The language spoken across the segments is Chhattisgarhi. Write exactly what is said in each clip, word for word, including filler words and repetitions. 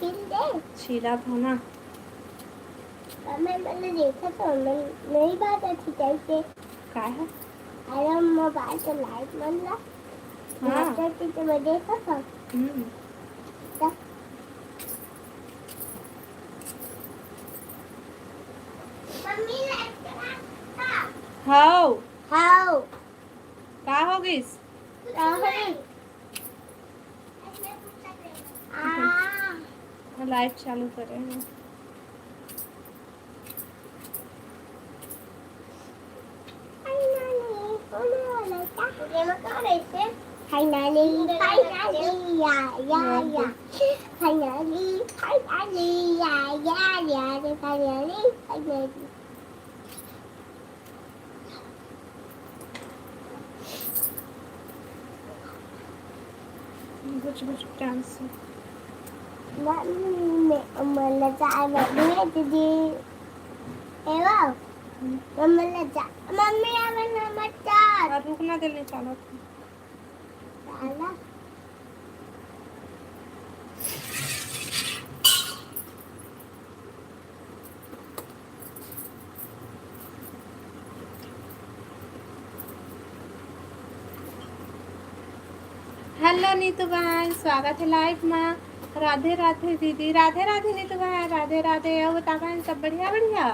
छील दे। छीला था ना। मैं, मैंने देखा तो मैं नहीं बात अच्छी तरह से। का है? अरे मोबाइल तो लाइट मन ला। हाँ। बात करती तो मैं देखा था। हम्म। तो मम्मी लाइट चला था। हाओ। हाओ। का हो गइस? का हो गइस? आ। लाइट चालू करे हैं। Finally, finally, या, या, या। Finally, finally, या, या, या, finally, finally। कुछ कुछ डांस। मम्मी, मम्मी ला चाय बनी है दीदी। ए बाबू, हम्म। मम्मी ला चाय, मम्मी आवे ना मत चाय। और रुकना दे ले, चलो। चलो। हेलो नीतू बहन, स्वागत है लाइव मा। राधे राधे दीदी, राधे राधे नीतू बहन, राधे राधे। अउ बता बहन, सब बढ़िया बढ़िया?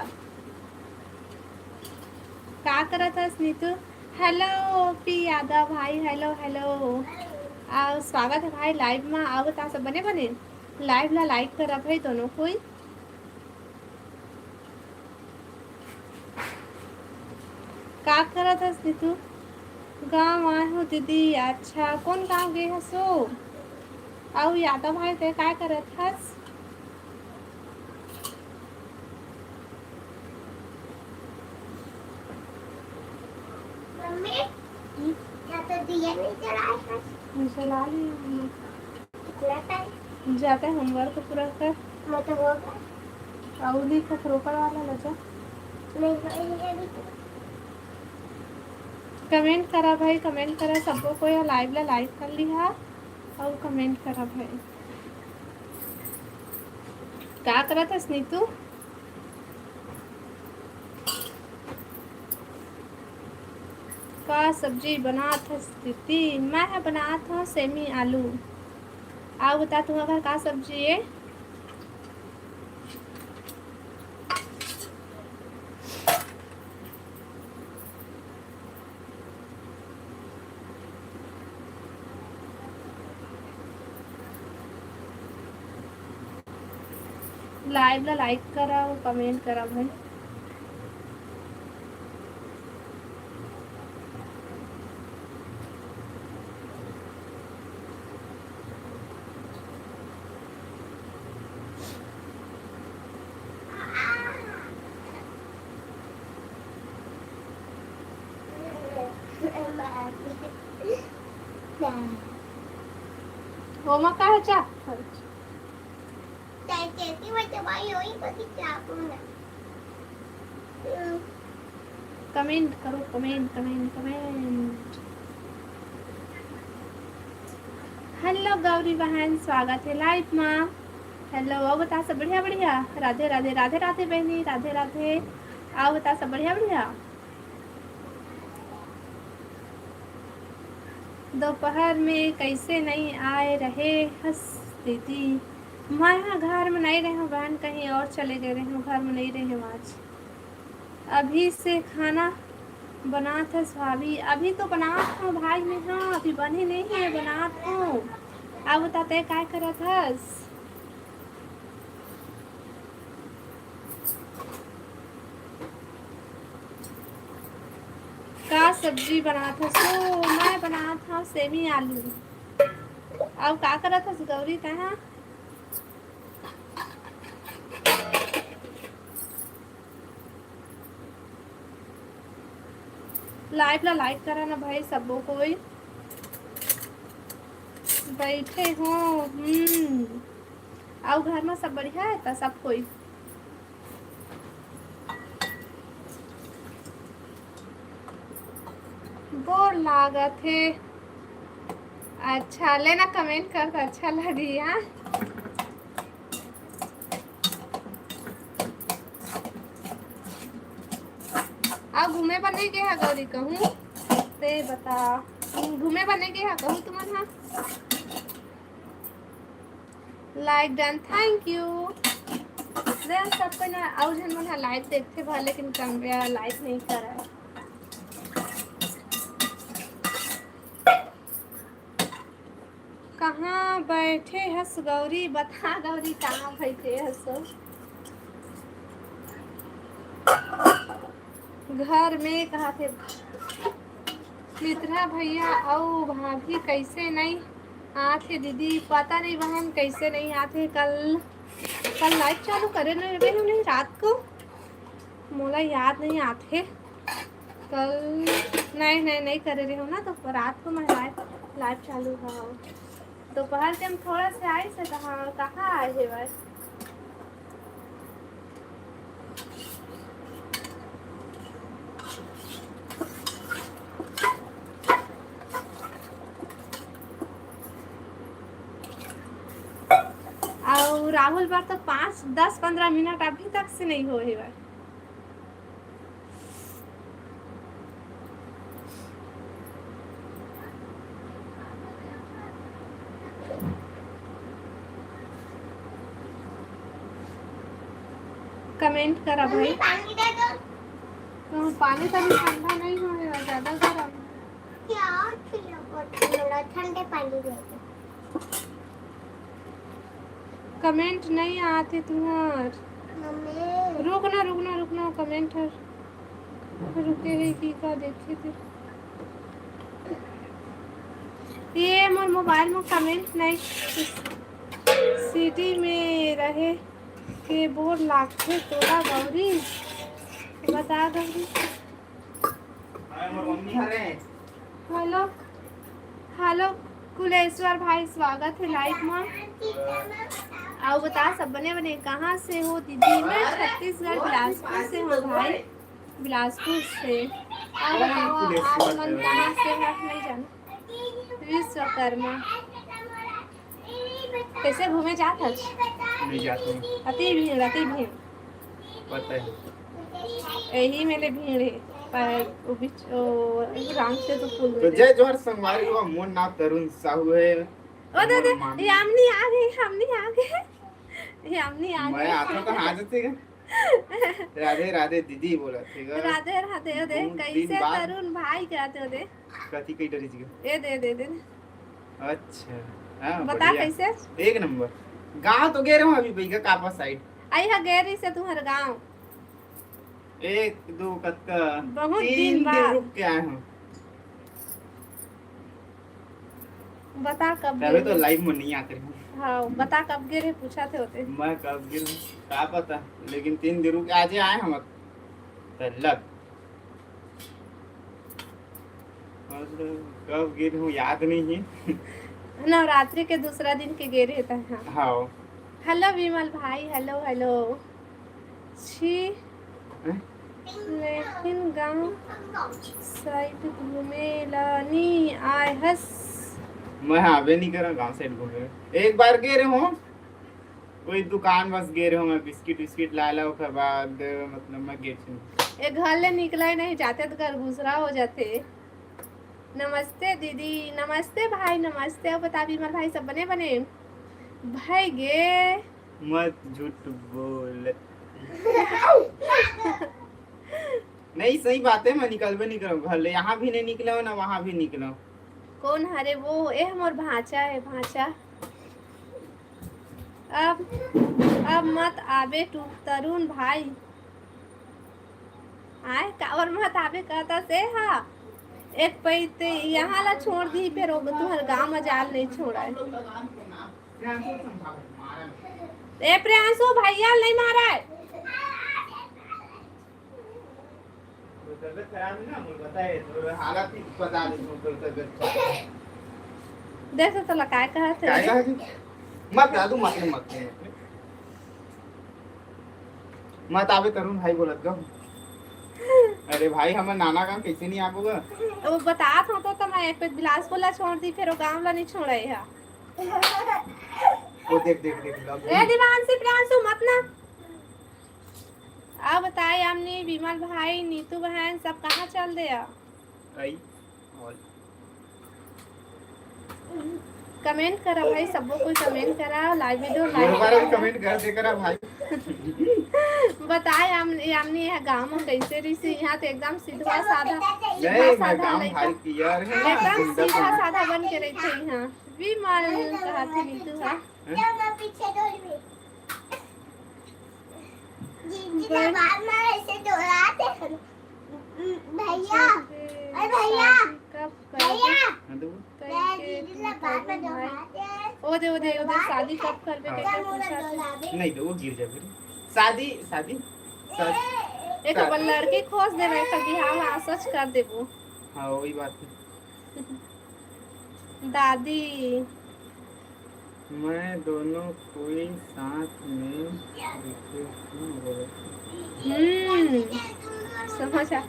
का करत हस नीतू? हेलो पी यादव भाई, हेलो हेलो। अउ स्वागत है भाई लाइव मा। अउ बता सब बने बने? लाइव ला लाइक करा भाई दोनों कोई। का करत हस दीदी? गाँव आए हो दीदी। अच्छा, कौन गाँव गए हसो? अउ यादव भाई, ते का करत हस? मम्मी, हम्म? यहाँ तो दिया नहीं जलाए हस। जला ली मम्मी। कितना टाइम? जाते होमवर्क पूरा कर। मैं तो हो गया। अउ लिख, ऊपर वाला ला जा। नहीं, नहीं, नहीं, नहीं। कमेंट करा भाई, कमेंट करा, सबको कोई लाइव ला लाइक कर लिहा अउ कमेंट करा भाई। का करत हस नीतू? का सब्जी बनात हस दीदी? मैं ह बनात हव सेमी आलू। अउ बता, तुम्हार घर का सब्जी ए? लाइव ला लाइक करा अउ कमेंट करा भाई। ओमा का है चा? चाय कहती मैं तो भाई वही को चाकू ना। हम्म। कमेंट करो, comment, comment, comment. Hello Gauri बहन, स्वागत है लाइव मा। हेलो, अउ बता सब बढ़िया, बढ़िया? राधे, राधे, राधे, राधे बहनी, राधे, राधे। अउ बता सब बढ़िया, बढ़िया? दोपहर में कइसे नइ आए रहे हस दीदी? मैं ह घर में नइ रहेंव बहन, कहीं और चले गए रहेंव, घर में नइ रहेंव आज। अभी से खाना बनात हस भाभी? अभी तो बनात हव भाई मैं ह, अभी बने नइ हे, बनात हव। अउ बता तैं काय करत हस? का सब्जी बनात हस? ओ, मैं बनात हव सेमी आलू। अउ का करत हस गौरी तैं ह? लाइव ला लाइक करा ना भाई, सबो कोई बैठे हो। हम्म, अउ घर में सब बढ़िया है त सब कोई? बोर लागत हे। अच्छा, ले ना, कमेंट कर त अच्छा लगही, हाँ? अब घूमे बर नहीं गे हा गौरी कहूँ, ते बता, घूमे बर नहीं गे हा कहूँ तुमन हा? Like done, thank you। देख, सबको ना, अउ झन मन हा live देखथे भर, लेकिन कमरिया live नहीं करे। कहाँ बैठे हस गौरी? बता गौरी, कहाँ बैठे हस? घर में कहा थे मित्रा भैया अउ भाभी कैसे नहीं आथे दीदी? पता नहीं बहन, कैसे नहीं आथे। कल, कल live चालू करे नहीं रहे हो नहीं रात को, मोला याद नहीं आथे। कल नहीं, नहीं, नहीं करे रहे हो ना, तो रात को मैं live, live चालू है। दोपहर के हम थोड़ा से आए से कहाँ, कहाँ आए हे भाई? अउ राहुल बर तो पाँच, दस, पन्द्रह मिनट अभी तक से नहीं होए हे भाई। Comment करा भाई। पानी दे दो। तो पानी तो अभी ठंडा नहीं होएगा, ज्यादा गर्म। क्या? थोड़ा ठंडे पानी दे दो। Comment नहीं आते तुम्हार। मम्मी। रुक ना, रुक ना, रुक ना, comment हर रुके है कि का देखे थे। ये मोर मोबाइल में comment नहीं, city में रहे के बोर लागथे तोला गौरी, बता गौरी। हेलो, हेलो कुलेश्वर भाई, स्वागत है live में। अउ बता सब बने बने, कहाँ से हो दीदी? मैं छत्तीसगढ़ बिलासपुर से हूँ भाई, बिलासपुर से। अउ बताओ, आप मन कहाँ से हो? नहीं जाना। विश्वकर्मा। कैसे घूमे जात हस? नहीं जात हूँ। अति भीड़, अति भीड़। पता है। यही मेले भीड़ है, पर वो बीच, ओ, राम सेतु पुल तो में। जय जोहार संगवारी हो, मोर नाम तरुण साहू है। ओ दे, दे, मोर मामी। यामिनी आ गई, यामिनी आ गई, यामिनी आ मैं गई। आता तो आ जाते हैं। राधे राधे दीदी बोला, ठीक है? राधे राधे, ओ दे, बहुत दिन कैसे बाद। तरुण भाई कहते हो दे? कथी कही डरी जी? ए दे, दे, दे। अच्छा, हाँ, बता बढ़िया। कैसे? एक नंबर। गाँव तो गे रहे हो अभी भैया कापा side। आई हा गे रही से तुम्हारे गाँव। एक, दो, कतका? बहुत तीन दिन दिन बाद। रुक के आए हूँ। बता कब तबे गे तो रहे? Live में नहीं आते रहे। हाँ, बता कब गे रहे, पूछा थे होते। मैं कब गे रहूँ, का पता, लेकिन तीन दिन रुक के आज ही आए हम। तलक। और कब गे रहूँ, याद नहीं है। नवरात्रि के दूसरा दिन के गे रहे थे, हाँ। हाँ। हेलो विमल भाई, हेलो, हेलो। छी, हैं? लेकिन गांव side घूमे ला नी आए हस। मैं आवे नहीं करा गांव side घूमे। एक बार गे रहे हूँ, कोई दुकान बस गे रहे हूँ, मैं बिस्किट विस्किट लाए ला, ओकर बाद मतलब मैं गे नहीं। ए घर ले निकला ही नहीं जाते तो घर घुसरा हो जाते। नमस्ते दीदी, नमस्ते भाई, नमस्ते। अउ बता विमल भाई, सब बने बने? भाई गे। मत झूठ बोल। नहीं, सही बात है, मैं निकलबे नहीं करूँ घर ले, यहाँ भी नहीं निकला हूँ ना वहाँ भी निकला हूँ। कौन हरे वो? ए हमर भांचा है, भांचा। अब, अब मत आबे तू तरुण भाई। आए, काबर मत आबे कहता से हा। एक पई ते यहाँ ला छोड़ दी, फिर वो तुम्हारे गांव में जाल नहीं छोड़ा है। ए प्रियांशु भैया नहीं मारा है। तो तबीयत खराब है ना, मुझे बताए, तो हालत ही बता दे, तो तबीयत खराब है। देख तो लकाय कहा थे। काय कहा थी? मत दादू, मत ले, मत ले, मत ले। मत आवे तरुण भाई बोलत गा। अरे भाई, हमर नाना गांव कैसे नहीं आबो गा? वो बतात हो तो, तो मैं एक बिलासपुर ला छोड़ दी, फिर वो गांव ला नहीं छोड़े हा। वो देख, देख, देख, लग ए गई। दिवांशी, प्रियांशु, मत ना। आप बताए यामिनी, विमल भाई, नीतू बहन सब कहाँ चल दे? आई। और कमेंट करा भाई, सबो कोई कमेंट करा, लाइव वीडियो मेरे बारे में लाइक कमेंट कर दे करा भाई। बताए याम-, यामिनी, यह गांव में कैसे रही से? यहाँ तो एकदम सीधा साधा, नहीं, सीधा मैं साधा गांव लड़का। भाई की यार है ना, एकदम गुंडा सीधा बन- साधा बन के रहते हैं यहाँ। विमल कहा थे नीतू, हाँ। हैं? दीदी के बाद में ऐसे दौड़ाते हैं। भैया, अच्छा, फिर अरे भैया, शादी कब करबे? भैया, हाँ, तो वो? कहीं मैं के दीदी के बाद में भाई। दौड़ाते हैं। ओ दे, ओ दे, ओ दे, शादी कब करबे? हाँ। कहीं के पूछा था। नहीं, तो वो गिर जाबे। शादी, शादी, शादी। एक अपन लड़की खोज देबे, एक बिहाव आ सच कर देबो। हाँ, वही बात है। दादी। मैं दोनों कोई साथ में देखे हूँ बोले। हम्म, समझ आ।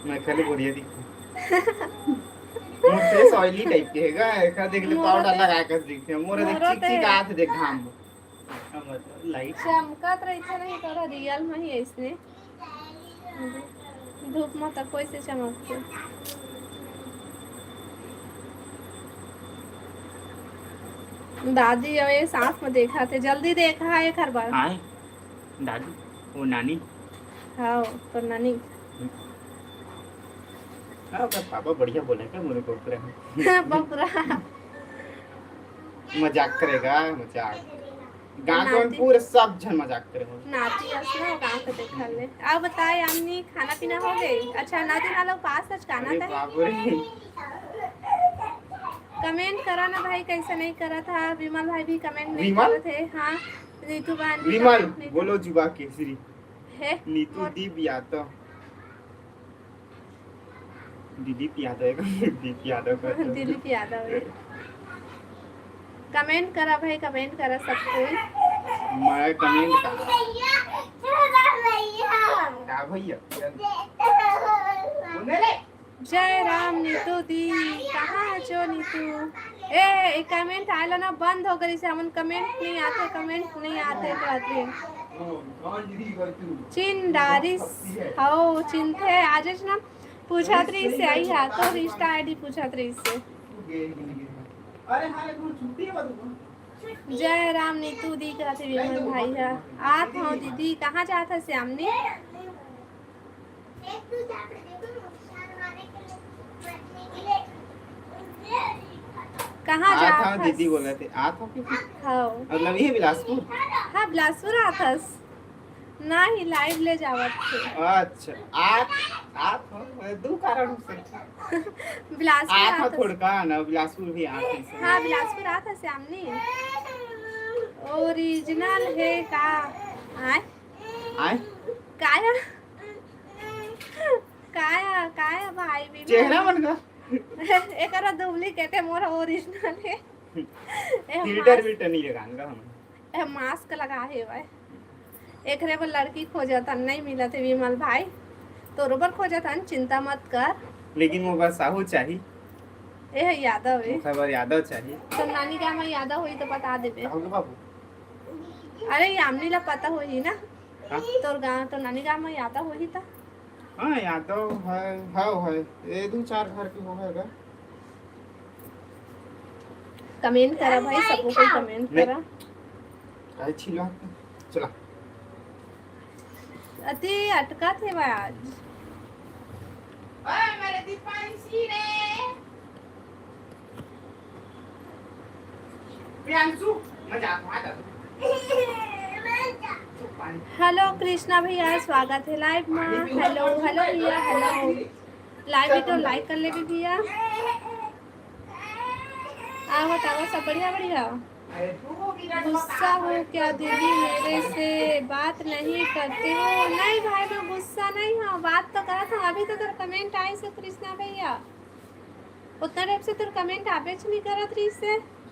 मैं खाली बढ़िया दिखती। मोर फेस ऑयली टाइप के हैगा, एखर देख ले मोरा पाउडर दे- लगा के दिखते हैं। मोरा देख मोरा चिक चिक दे- आत देख घाम। लाइट। चमकत रहिथे नहीं तोरा रियल में ही ऐसने। धूप में तो कोई से चमकते। दादी अउ ये साथ में देखा थे, जल्दी देखा है एक हर बार। आए दादी, वो नानी। हाँ, तो नानी। हाँ, बस पापा बढ़िया बोले क्या मेरे को पूरा। बपुरा। मजाक करेगा, मजाक। गांव के नाती। पूरे सब झन मजाक करे हो। नाती अस ना गांव के देखा ले। अब बताए यामिनी, खाना पीना हो गई? अच्छा, नाती ना लोग पास सच का ना अरे था? बाप रे। कमेंट करा ना भाई, कैसे नहीं करा था? विमल भाई भी कमेंट नहीं विमल? करत है। हाँ, नीतू बहन भी विमल, कमेंट नहीं बोलो करत। जुबा केसरी। है? नीतू मोर- दी बिया तो। दिलीप यादव है, दिलीप यादव का तो। दिलीप यादव है। कमेंट करा भाई, कमेंट करा सब कोई। मैं कमेंट का। का भैया? बोलने ले। जय राम नीतू दी, कहाँ है जो नीतू? ए, ए कमेंट आएला ना बंद हो गई से, हमन कमेंट नहीं आते, कमेंट नहीं आते कहते। चिन डारिस, हौ, चिनथे, आजच ना पूछत रहिस से, आई हा, तो Insta ID पूछत रहिस से। जय राम नीतू दी, कहत हे विमल भाई हा। आत हौं दीदी, कहाँ जात हस यामिनी? कहाँ आत जात हौं हस? दीदी बोलत हे, आत हौं कि? हौ। मतलब ये बिलासपुर? हाँ, बिलासपुर आत हस। ना ही लाइव ले जावत थे। अच्छा, आत, आत हौं, दू कारण से। बिलासपुर आत हौं आत हस। थोड़का ना, बिलासपुर भी आत हस। हाँ, बिलासपुर आत हस यामिनी। ओरिजिनल हे का? आय? आय? काया? काया, काया भाई भी चेहरा मन का? एकरा डुप्लीकेट हे, मोर ओरिजिनल हे। ए, फिल्टर मास्क, विल्टर नहीं लगान का हम। ए, मास्क लगा हे भाई। एकरे बर लड़की खोजत हन, नहीं मिलत हे विमल भाई। तोरो बर खोजत हन, चिंता मत कर। लेकिन वो बस साहू चाही। ए, यादव हे। ओकर बर यादव चाही। तो नानी गाँव में यादव होही तो बता देबे। साहू के बाबू। अरे, यामिनी ला पता होही ना। हाँ? तोर गाँव, तो नानी गाँव में यादव होही त। हाँ, यादव है, हव है। ये दू चार घर के होगा। कमेंट करा भाई, सबको कोई कमेंट नहीं। करा। काहे छिलवा? चला। अति अटकत हे भाई आज। ओए, मेरे दीपांशी रे। प्रियांशु, मैं जाता हूँ, आ जाता हूँ। हेलो कृष्णा भैया, स्वागत हे लाइव में। हेलो, हेलो भैया, हेलो। लाइव में तो लाइक कर लेबे भैया। आवत, आवत, सब बढ़िया, बढ़िया। गुस्सा हो क्या दीदी, मेरे से बात नहीं करते हो? नहीं भाई, मैं गुस्सा नहीं हूँ, बात तो करत हूँ। अभी तो तोर कमेंट आइस हे कृष्णा भैया, उतना टाइम से तोर कमेंट आबेच नहीं करत रहिस हे।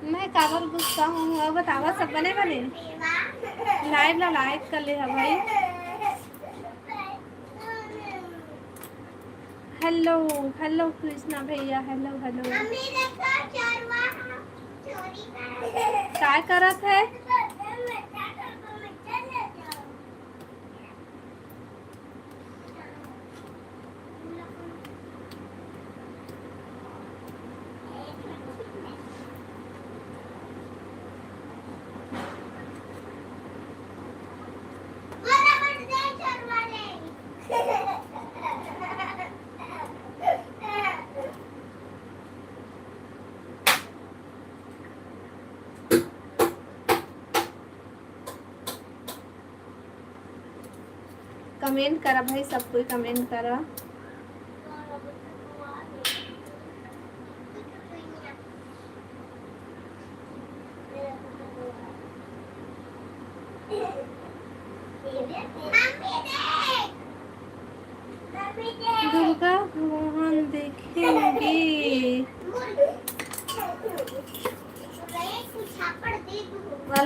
मैं काबर गुस्सा हूँ, अब बतावा सब बने बने। लाइव ला लाइक कर ले हा भाई। हेलो, हेलो कृष्णा भैया, हेलो, हेलो। मम्मी देखो, चोरवा चोरी कर। का काय करत है? कमेंट करा भाई, सब कोई कमेंट करा। दुर्गा भगवान देखेंगे।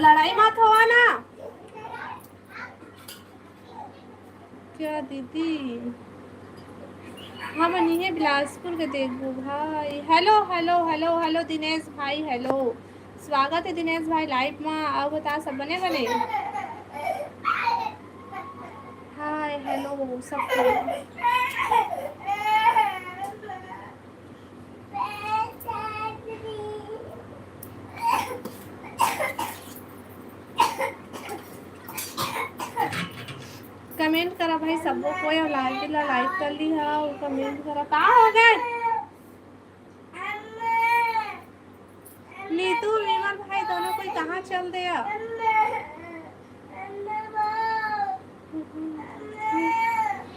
लड़ाई मत होवा ना। क्या दीदी, हमन इहे बिलासपुर के देखबो भाई। Hello, hello, hello, hello Dinesh भाई, हेलो। स्वागत है दिनेश भाई लाइव में। आओ बता, सब बने बने? हाय, हेलो, सब कोई। कमेंट करा भाई, सबो कोई लाइव ला लाइक कर ली हा, कमेंट करा। का हो गए? नीतू, विमल भाई दोनों कोई कहाँ चल दिया?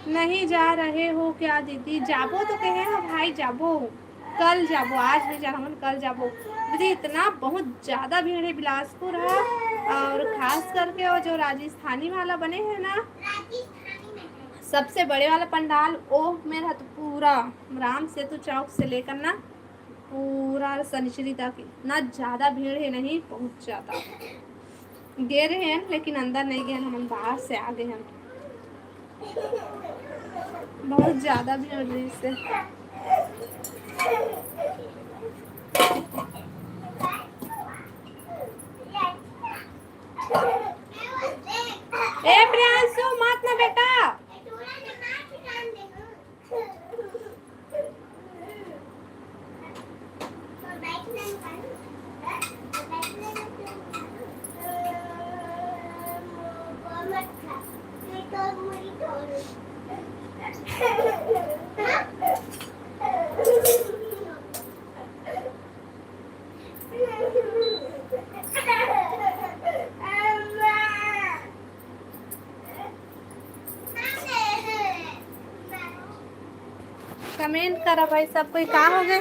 नहीं जा रहे हो क्या दीदी? जाबो तो कहे हो भाई, जाबो, कल जाबो, आज नहीं जा रहा, हमन कल जाबो। दीदी, इतना बहुत ज्यादा भीड़ है बिलासपुर है, और खास करके वो जो राजस्थानी वाला बने है ना, सबसे बड़े वाला पंडाल, वो मेरा तो पूरा राम सेतु चौक से लेकर ना पूरा सनिचरी तक इतना ज्यादा भीड़ है, नहीं, बहुत ज्यादा। गे रहे हैं, लेकिन अंदर नहीं गए, हम बाहर से आ गए हैं। बहुत ज्यादा भीड़ रही से। ए प्रियांशु, मत ना बेटा। कमेंट करा भाई सब कोई, का हो गए?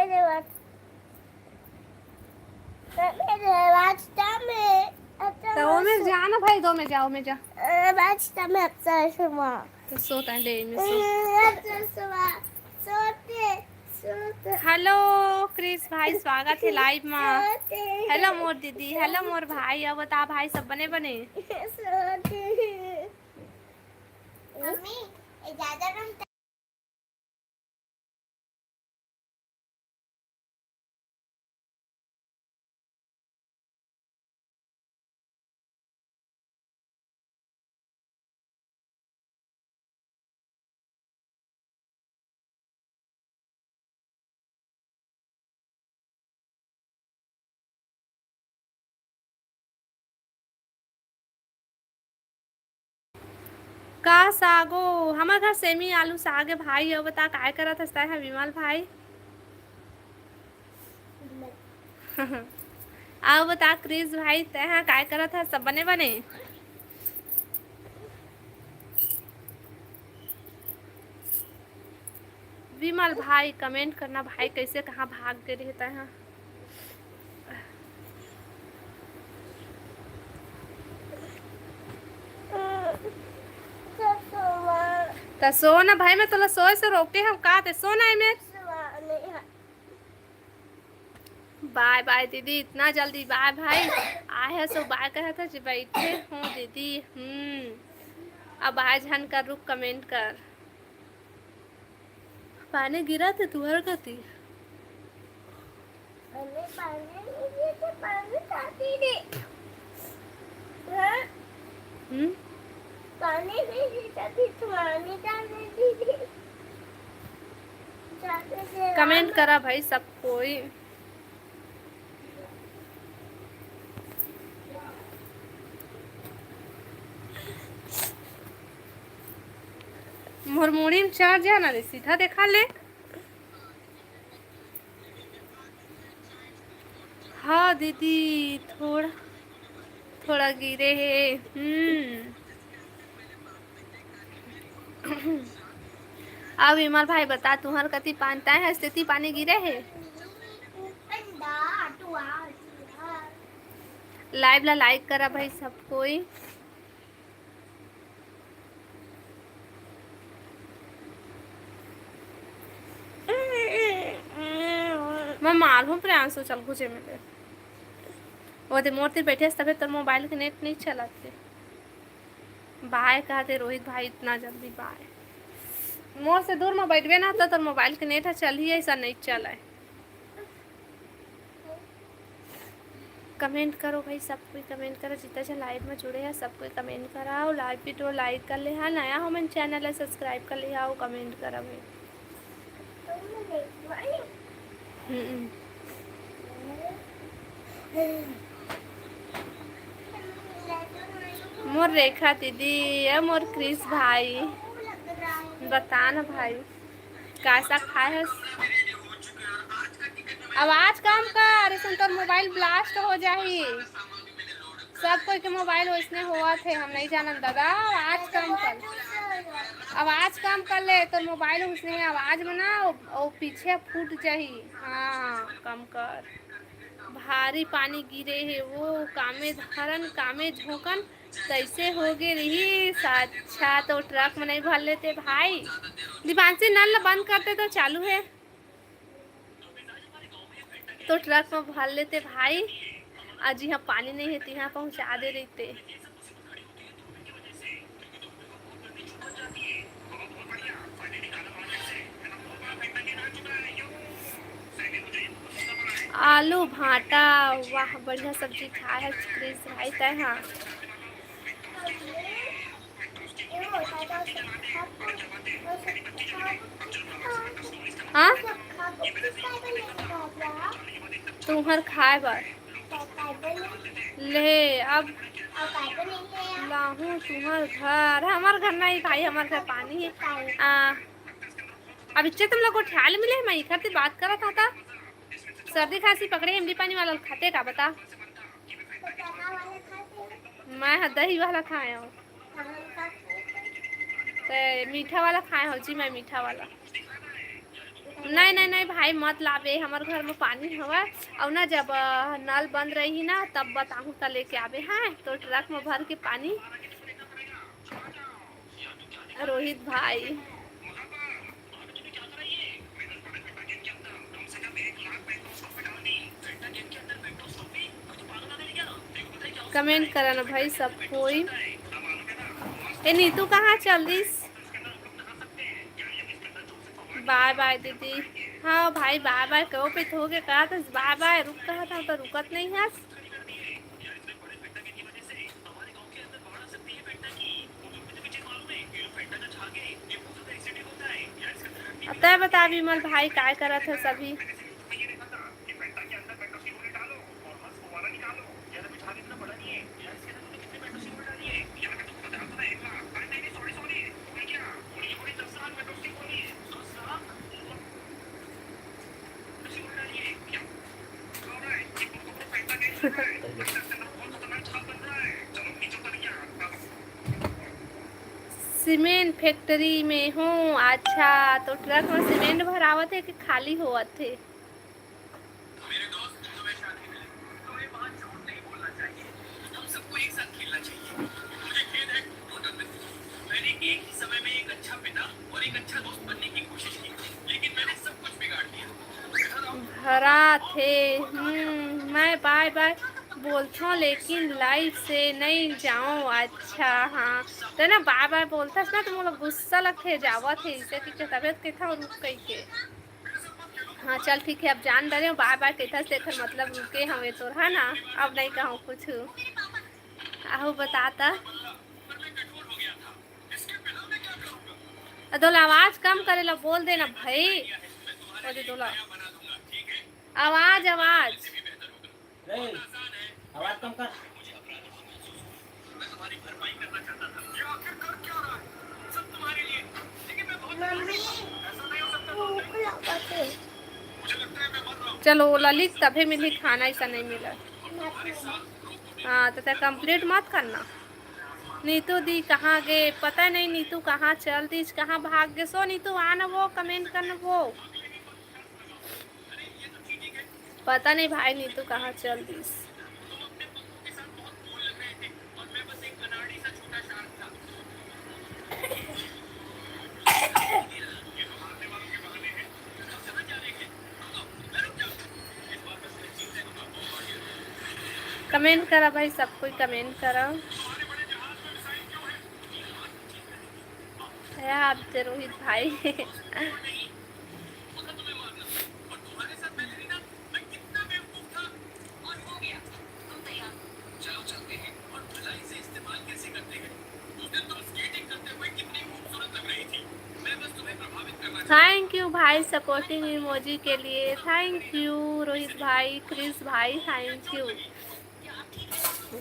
तो वो में जा ना भाई, दो में जाओ, में जा। तो सोता है, ले में सो। हेलो क्रिस भाई, स्वागत है लाइव में। हेलो मोर दीदी, हेलो मोर भाई। अब बता भाई, सब बने बने? मम्मी, इजाजत हम का सागो? हमर घर सेमी आलू साग है भाई। अउ बता, काय करत हस तैं ह विमल भाई? अउ बता क्रिस भाई, तैं ह काय करत हस? सब बने बने? विमल भाई, कमेंट करना भाई, कैसे कहाँ भाग गए रहे तैं ह? त सो ना भाई, मैं तोला सोए से रोके हंव का? ते सो ना एमे। बाय बाय दीदी, इतना जल्दी बाय भाई? आहे सो बाय कहत हस जी, बैठे हंव दीदी। हम्म, अब आय झन कर, रुक, कमेंट कर। पानी गिरत हे तुंहर कती? अरे, पानी नहीं गिरत हे, पानी काटी दे। हाँ? हम्म? पानी नहीं गिरत हे, पानी डालने दीदी। जाते से कमेंट राम करा भाई सब कोई। मोर मुड़ी में चढ़ जा ना रे, सीधा देखा ले। हाँ दीदी, थोड़ा, थोड़ा गिरे हे। हम्म। अब विमल भाई बता, तुंहर कती पान-, तैं ह स्थिति पानी गिरे हे? लाइव ला लाइक करा भाई सब कोई। मैं मारहूँ प्रियांशु, चल घुसे में ले। वो दे मोर तीर बैठे हस, तबे तोर मोबाइल के नेट नहीं चलत हे। बाय कहते रोहित भाई, इतना जल्दी बाय। मोर से दूर में बैठबे ना, तो तोर मोबाइल के नेट ह चलही, ऐसा नहीं चलय। कमेंट करो भाई, सब कोई कमेंट करो, जितना झन लाइव में जुड़े हैं, सब कोई कमेंट करा। और लाइव वीडियो लाइक कर ले हा, नया हो मन चैनल है, सब्सक्राइब कर ले हा, और कमेंट करा भाई। हम्म। मोर रेखा दीदी, ए मोर क्रिस भाई, बता ना भाई, का साग खाए हस? आवाज कम कर, अइसन तोर मोबाइल ब्लास्ट हो जाही। सब कोई के मोबाइल वैसने होवत हे, हम नहीं जानन दादा। आवाज कम कर, आवाज कम कर ले, तोर मोबाइल वैसने हे, आवाज में ना वो, वो पीछे फूट जाही। हाँ, कम कर। भारी पानी गिरे हे, वो कामे धरन, कामे झोंकन, तैसे होगे रिहिस। अच्छा, तो ट्रक में नहीं भर लेते भाई। दीपांशी, नल बंद करते तो चालू है, तो ट्रक में भर लेते भाई। आज यहाँ पानी नहीं है, तो यहाँ पहुँचा दे रही थे। आलू भाटा, वाह, बढ़िया सब्जी खाए है क्रिस भाई, तय हाँ। हाँ? तुम्हर खाए बर। ले, अब लाहूं तुम्हर घर। हमर घर नहीं भाई, हमर घर पानी है। आ, अब इच्छे तुम लोग को ख्याल मिले, मैं इखर से बात करत था, था। सर्दी खांसी पकड़े, इमली पानी वाला खाते का बता? मैं ह दही वाला खाए हूँ। ते मीठा वाला खाए हो जी, मैं मीठा वाला। नहीं, नहीं, नहीं भाई, मत लाबे, हमर घर में पानी हवा। और ना, जब अ, नल बंद रही ना, तब बताहूँ, त लेके आबे। हाँ, तो ट्रक में भर के पानी। रोहित भाई, कमेंट करा ना भाई सब कोई। ए नीतू, कहाँ चल दिस? बाय बाय दीदी। हाँ भाई, बाय बाय कहो पे तो हो के कहा था, बाय बाय रुक कहा था, तो रुकत नहीं है। अब तय बता विमल भाई, काय करत है सभी? सीमेंट फैक्ट्री में हूँ। अच्छा, तो ट्रक में सीमेंट भरावत है कि खाली होवत है? भरा थे। हम्म, मैं बाय बाय बोलथों, लेकिन लाइव से नहीं जाऊँ। अच्छा, हाँ, तो ना बाय बाय बोलथस ना, तो मोला गुस्सा लगथे, जावत है, इसे कि तबियत कैथा रुक कही के। हाँ, चल ठीक है, अब जान डरे, बाय बाय कैथा से एकर मतलब रुके हवे तोर, है ना? अब नहीं कहूँ कुछ। आहू बता त। अदोला आवाज कम करे ला बोल देना भाई। अरे दोला। आवाज, आवाज। ए, आवाज कम कर। मम्मी, भूख लगत है। चलो, ओला लिख, तभे मिली खाना, ऐसा नहीं मिला। हाँ, तो तै कंप्लीट मत करना। नीतू दी कहाँ गे? पता नहीं नीतू कहाँ चल दिस, कहाँ भाग गे। सो नीतू, आ ना वो, कमेंट कर ना वो। पता नहीं भाई, नीतू कहाँ चल दिस। कमेंट करा भाई, सब कोई कमेंट करा। है आप ते रोहित भाई। थैंक यू भाई सपोर्टिंग इमोजी के लिए, थैंक यू रोहित भाई, क्रिस भाई, थैंक यू।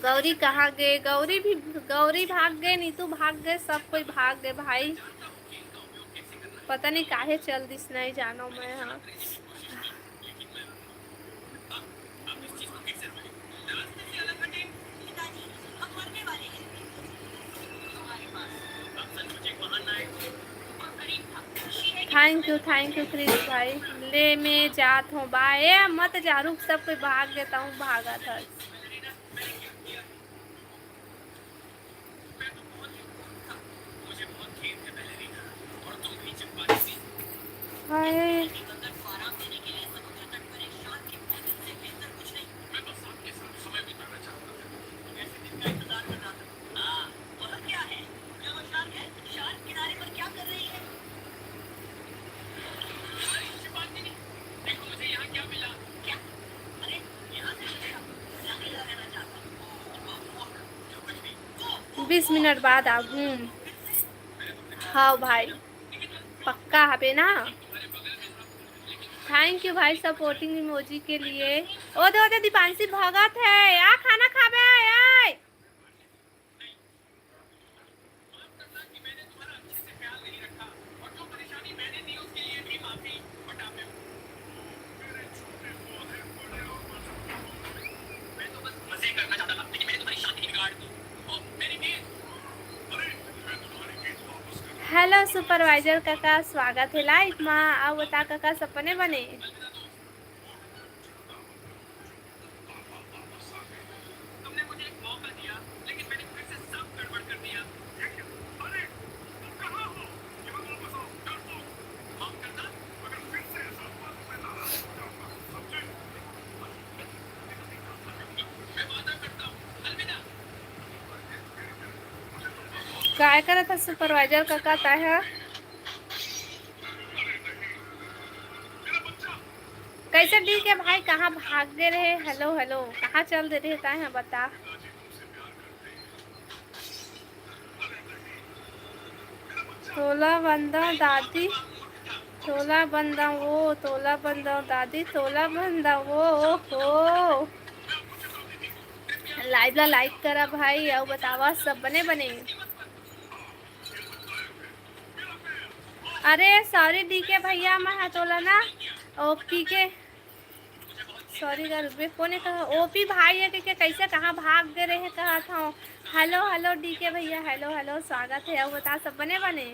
गौरी कहाँ गे? गौरी भी, गौरी भाग गे, नीतू भाग गे, सब कोई भाग गे भाई। पता नहीं काहे चल दिस, नहीं जानो मैं। हाँ, thank you, thank you Chris भाई। ले मैं जात हूँ, बाय। ए मत जा, रुक, सब कोई भाग गे, तहूँ भागा था। हाय। बीस मिनट बाद आबू। हाँ भाई, पक्का हबे ना। थैंक यू भाई सपोर्टिंग इमोजी के लिए। ओ दे, ओ दे, दीपांशी भगत है। आ खाना खाबे, आय, आय। हेलो सुपरवाइजर कका, स्वागत हे लाइव मा। अउ बता कका, सब बने बने? काय करत हस सुपरवाइजर कका तैं ह? कैसे डी के भाई, कहाँ भाग गे रहे? हेलो, हेलो, कहाँ चल दे रहे तैं ह, बता। तोला बंदव दादी, तोला बंदव ओ, तोला बंदव दादी, तोला बंदव ओ, ओ हो। लाइव ला लाइक करा भाई, अउ बतावा सब बने बने। अरे सॉरी डी के भैया, मैं ह तोला ना ओपी के, सॉरी गा, रुकबे, कोने कहा? ओपी भाई हे कहिके, कैसे कहाँ भाग गे रहे कहत हव। हेलो, हेलो डी के भैया, हेलो, हेलो, स्वागत हे। अउ बता सब बने बने?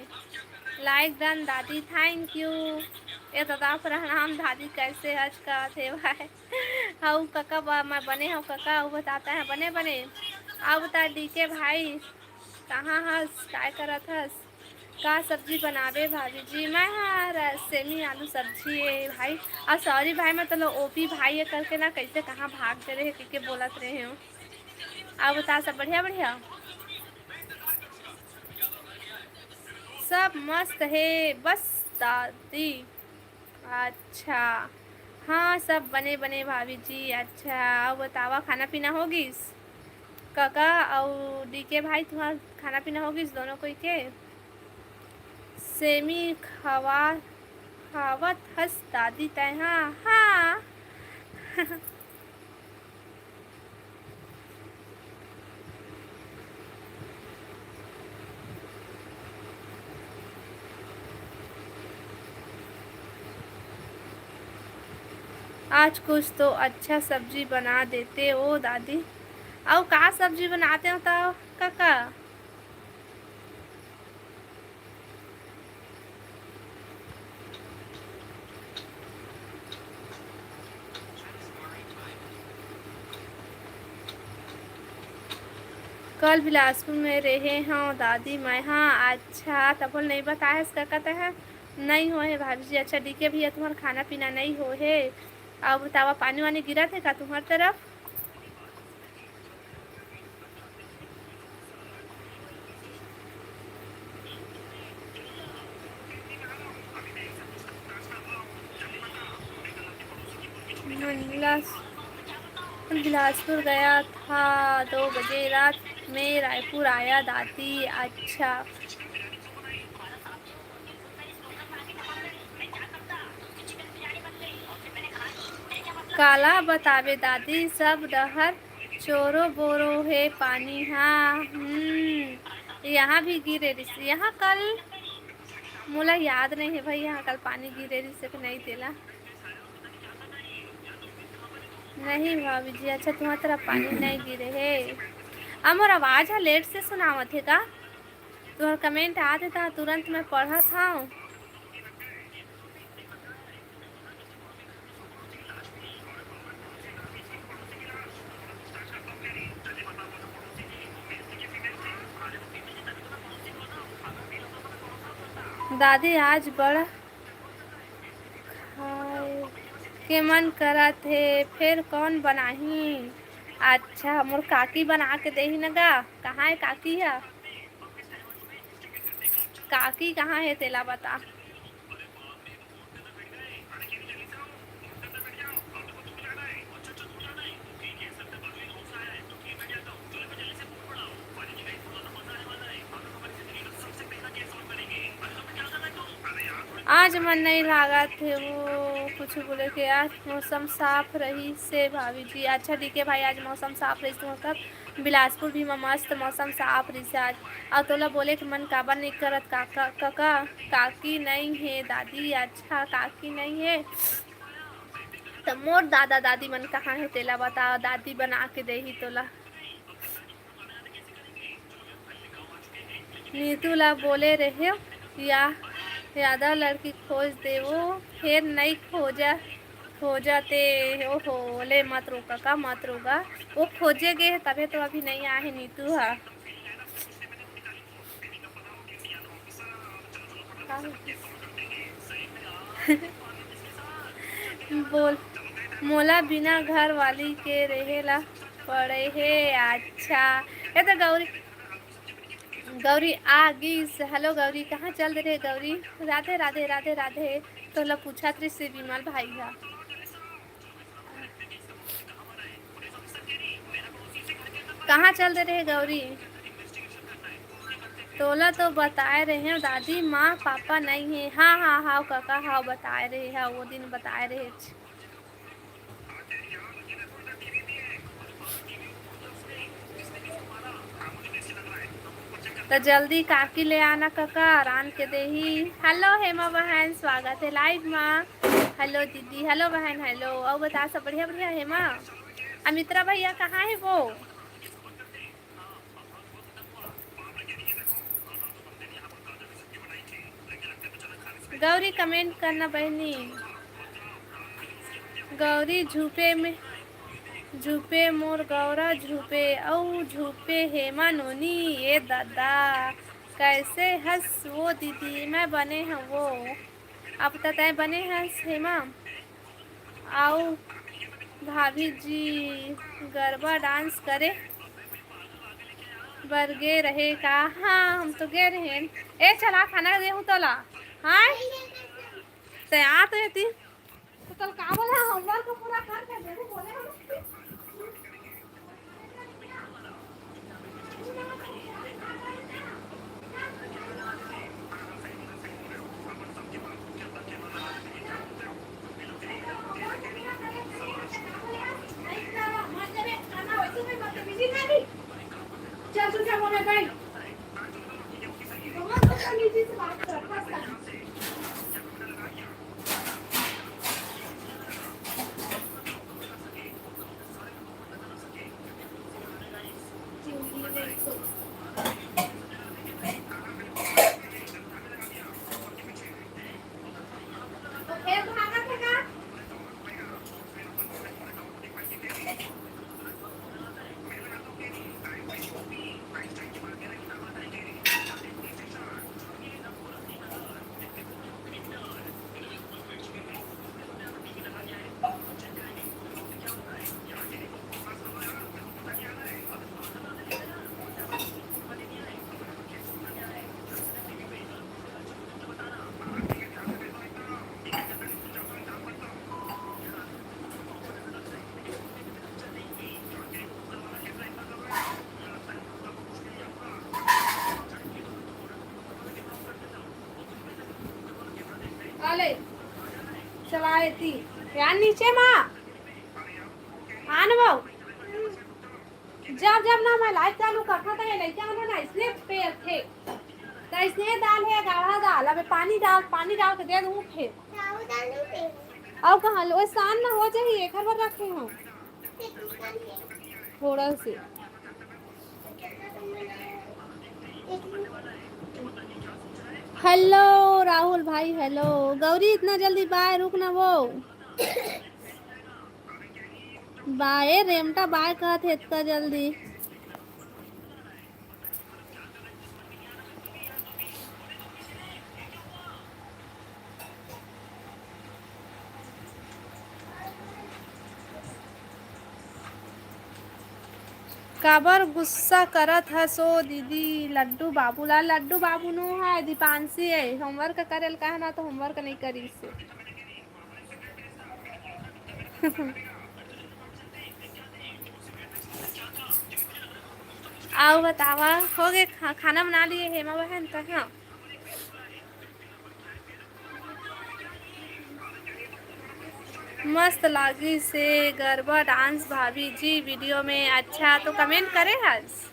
लाइक डन दादी, थैंक यू। ए दादा प्रणाम दादी, कैसे हच कहत हे भाई? हऊ कका बा, मैं बने हव कका, अउ बता तैं ह बने बने। अउ बता डी के भाई, कहाँ हस, काय करत हस? का सब्जी बनाबे भाभी जी? मैं ह र-, सेमी आलू सब्जी हे भाई। अउ सॉरी भाई, मैं तोला ओपी भाई हे करके ना, कैसे कहाँ भाग दे रहे कहिके बोलत रहे हूँ। अउ बता, सब बढ़िया, बढ़िया? सब मस्त हे, बस दादी। अच्छा, हाँ, सब बने, बने भाभी जी। अच्छा, अउ बतावा, खाना पीना हो गिस? कका अउ डी के भाई, तुम्हार खाना पीना हो गिस दोनों कोई के? सेमी खवा, खावत हस दादी तैं, हाँ, हाँ। आज कुछ तो अच्छा सब्जी बना देते ओ दादी। अउ का सब्जी बनाते हो तो कका? कल बिलासपुर में रहे हव दादी मैं। हाँ, अच्छा, तभो नइ बताएस कका तैं ह? नइ होहे भाभी जी। अच्छा, डीके भैया, तुम्हार खाना पीना नइ होहे? अउ बतावा, पानी वानी गिरत हे का तुम्हार तरफ? बिलास-, बिलासपुर गया था दो बजे रात में, रायपुर आया दादी। अच्छा। काला बताबे दादी, सब डहर चोरो बोरो हे पानी। हाँ, हम्म, यहाँ भी गिरे रिस, यहाँ कल मोला याद नहीं है भाई, यहाँ कल पानी गिरे रिस कि नहीं तेला। नहीं भाभी जी, अच्छा, तुम्हार तरफ पानी नहीं गिरे हे। अब मोर आवाज ह लेट से सुनावत हे का? तुम्हार कमेंट आत हे त तुरंत मैं पढ़त हव। दादी, आज बड़ खाए के मन करत हे, फेर कौन बनाही? अच्छा, मोर काकी बना के देही न गा। कहाँ हे काकी ह? काकी कहाँ हे, तेला बता। आज मन नहीं लागत हे वो कुछ बोले के। आज मौसम साफ रहिस हे भाभी जी। अच्छा, डीके भाई, आज मौसम साफ रहिस, तुमन कर बिलासपुर भी म मस्त मौसम साफ रहिस हे आज। अउ तोला बोले के मन काबर नहीं करत काका, कका? काकी नहीं हे दादी। अच्छा, काकी नहीं हे त मोर दादा दादी मन कहाँ हे, तेला बता, दादी बना के देही तोला। नीतू ला बोले रहे या यादव लड़की खोज दे, वो फेर नई खोजा, खोजा ते, ओहो, ले मत रोका का, मत रोका। वो खोजे गे हे, तभे तो अभी नई आए हे नीतू हा। बोल, मोला बिना घर वाली के रहे ला पड़े हे। अच्छा, ये तो गौरी, गौरी आ गिस। हेलो गौरी, कहाँ चल दे रहे गौरी? राधे, राधे, राधे, राधे। तोला पूछत रहिस हे विमल भाई हा। कहाँ चल दे रहे गौरी? तोला तो बताए रहे दादी, माँ पापा नहीं है। हाँ, हाँ, हाँ, काका, हाँ, बताए रहे, हाँ, वो दिन बताए रहे। त जल्दी काकी ले आना कका, रांध के देही। हेलो हेमा बहन, स्वागत है लाइव मा। हेलो दीदी, हेलो बहन, हेलो। अउ बता, सब बढ़िया बढ़िया हेमा? अमित्रा भैया कहाँ है वो? गौरी कमेंट करना बहनी। गौरी झूपे में, झूपे मोर गौरा झूपे, अउ झूपे हेमा नोनी। ए दादा, कैसे हस वो दीदी? मैं बने हवो। अब त तैं बने हस हेमा? आओ भाभी जी, गरबा डांस करे बर गे रहे का? हाँ, हम तो गे रहे। ए, चला खाना देहूँ तोला। हाँ, ते आ तो एती। तो तोला का बोला, होमवर्क पूरा कर, कर दे, बोले हम। आले, चलाए ती। यार नीचे मा। आन वो। जब, जब ना मैं लाइव चालू करता था, ये लइका मन ना इसने पे थे। त इसने दाल हे, गाढ़ा दाल, अबे पानी डाल, पानी डाल के दे दूँ फिर। अउ कहाँ लो, सान ना हो जाही, एकर बर रखे हूँ। थोड़ा से। हेलो राहुल भाई, हेलो। गौरी, इतना जल्दी बाय, रुक ना वो। बाय, रेमटा बाय कहत हे इतना जल्दी। काबर गुस्सा करत हस ओ दीदी? लड्डू बाबू ला, लड्डू बाबू नो है, दीपांशी है, होमवर्क करे ल कहे ना तो होमवर्क नहीं करिस। अउ बतावा, हो गे खा-, खाना बना लिए हेमा बहन? त हाँ। मस्त लागिस हे गरबा डांस भाभी जी वीडियो में। अच्छा, तो कमेंट करे हस?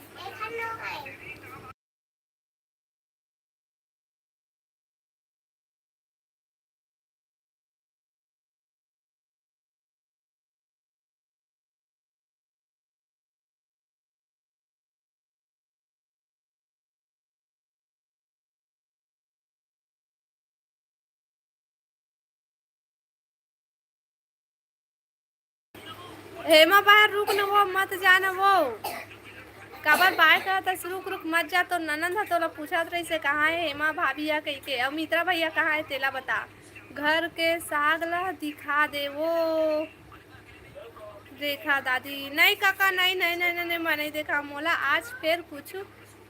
हेमा बहन, रुक न वो, मत जा न वो। काबर बाय कहत हस, रुक, रुक, मत जा। तोर ननंद ह तोला पूछत रहिसे, "कहाँ हे हेमा भाभी ह?" कहिके। अउ मित्रा भैया कहाँ हे, तेला बता। घर के साग ला दिखा दे वो। देखा दादी, नहीं काका, नहीं, नहीं, नहीं, नहीं, नहीं, मैं नहीं देखा। मोला आज फेर कुछ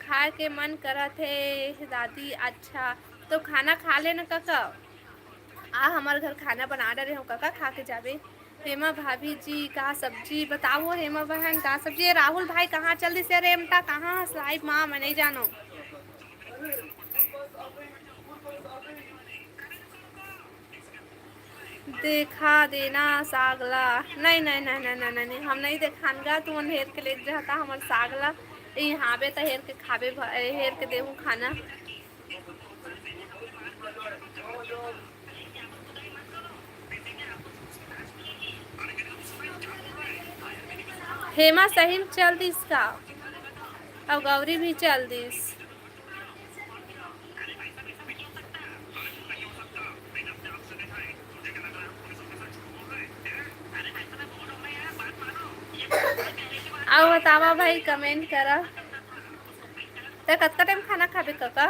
खाए के मन करत हे दादी। अच्छा, तो खाना खा लेना काका। आ, हमर घर खाना बना डरे हो काका, खा के जाबे। हेमा भाभी जी, का सब्जी बताओ हेमा बहन, का सब्जी? ए, राहुल भाई कहाँ चल दिस? अरे एमटा कहाँ हस? लाइव माँ, मैं नहीं जानो। देखा देना साग ला। नहीं, नहीं, नहीं, नहीं, नहीं, नहीं, नहीं, हम नहीं देखान गा। तू हेर के लेके जाता हमर साग ला। यहाँ बे त हेर के खाबे, भ-, हेर के देहू खाना। हेमा सही में चल दिस का? अउ गौरी भी चल दिस। अउ बतावा भाई, comment करा। ते कतका time खाना खाबे कका?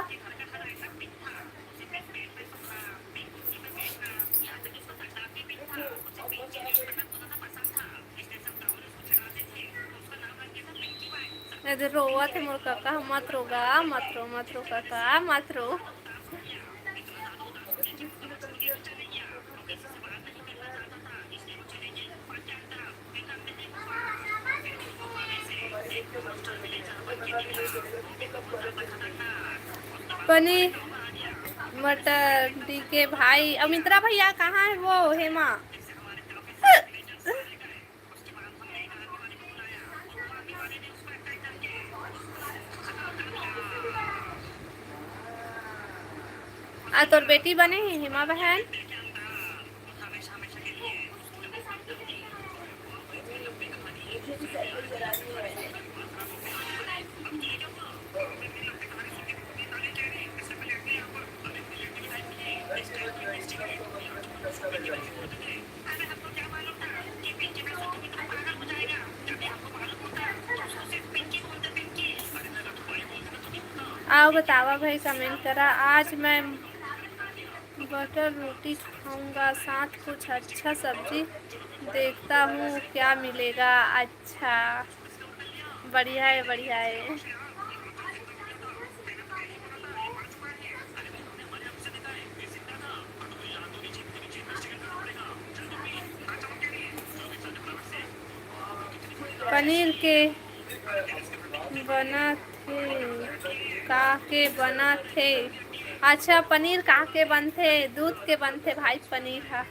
एदे रोवत हे मोर कका, मत रो गा, मत रो, मत रो कका, मत रो। पनीर मटर डीके भाई, अमित्रा भैया कहाँ है वो? हेमा। आ तोर बेटी बने हे हेमा बहन। आओ बतावा भाई, comment करा। आज मैं बटर रोटी खाऊंगा, साथ कुछ अच्छा सब्जी देखता हूँ क्या मिलेगा। अच्छा, बढ़िया है, बढ़िया है। पनीर के बनत हे, का के बनत हे? अच्छा, पनीर का के बनथे? दूध के बनथे भाई पनीर ह।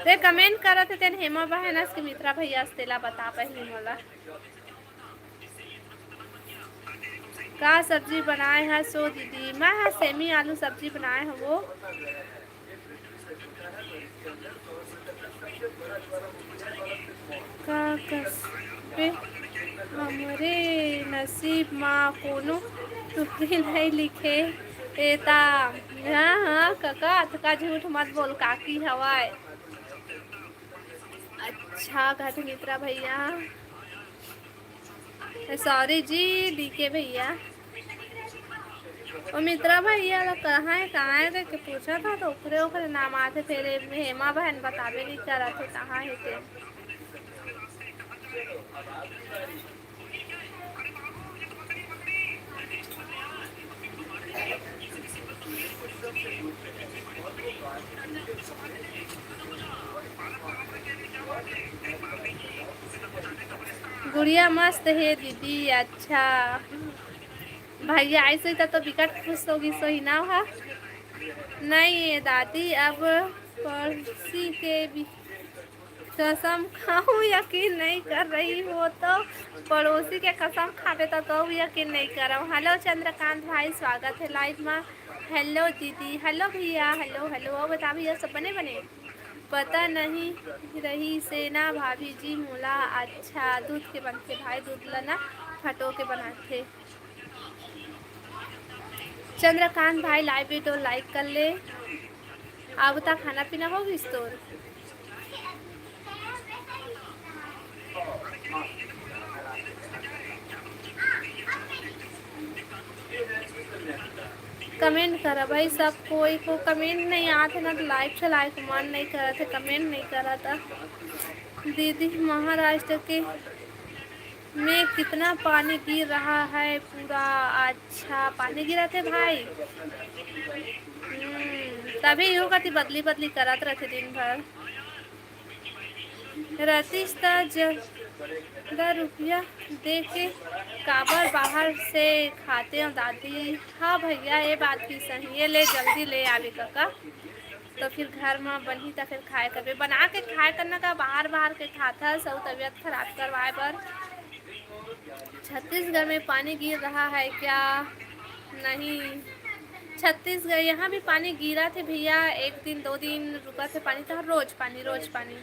ते comment करत हे तेन हेमा बहन अस के मित्रा भैया अस, तेला बता पहिली मोला। का सब्जी बनाए हस ओ दीदी? मैं ह सेमी आलू सब्जी बनाए हवो। का कस पे हमरे नसीब मा कोनो टुकड़ी नहीं लिखे ए ता। हाँ, हाँ, कका, अतका झूठ मत बोल, काकी हवय। अच्छा, घट मित्रा भैया। Sorry जी, डीके भैया। ओ मित्रा भैया ला कहाँ है, कहाँ है करके पूछा था, तो ओकरे, ओकरे नाम आथे, फेर ए हेमा बहन बताबे नहीं करत हे, कहाँ है ते। गुड़िया मस्त हे दीदी। अच्छा, भैया आइस होही त तो बिकट खुश होगिस होही ना हा। नहीं ये दादी, अब पड़ोसी के भी कसम खाऊं, यकीन नहीं कर रही हो तो पड़ोसी के कसम खाबे तो, तो यकीन नहीं करव। Hello चंद्रकांत भाई, स्वागत है live मा। Hello दीदी, hello भैया, hello, hello। अउ बता भैया, सब बने बने? पता नहीं रहिसे ना भाभी जी मोला। अच्छा, दूध के बनथे भाई, दूध ला ना फटो के बनाथे। चंद्रकांत भाई live video like कर ले। अब त खाना पीना हो गिस तोर? कमेंट करा भाई, सब कोई को कमेंट नहीं आते ना, तो लाइव चलाए को मन नहीं करत है, कमेंट नहीं करत। दीदी महाराष्ट्र के में कितना पानी गिर रहा है पूरा? अच्छा, पानी गिरा थे भाई। हम्म, तभी यू कति बदली बदली करत रहते दिन भर। रतीश त ज्यादा रुपया दे के काबर बाहर से खाते हो दादी? हाँ भैया, ये बात भी सही है। ले जल्दी ले आवे कका, तो फिर घर में बनही त फिर खाए करबे। बना के खाए करना का, बाहर बाहर के खाथस अउ तबीयत खराब करवाए बर। छत्तीसगढ़ में पानी गिर रहा है क्या? नहीं, छत्तीसगढ़, यहाँ भी पानी गिरा थे भैया, एक दिन दो दिन रुका थे पानी, तो रोज पानी, रोज पानी,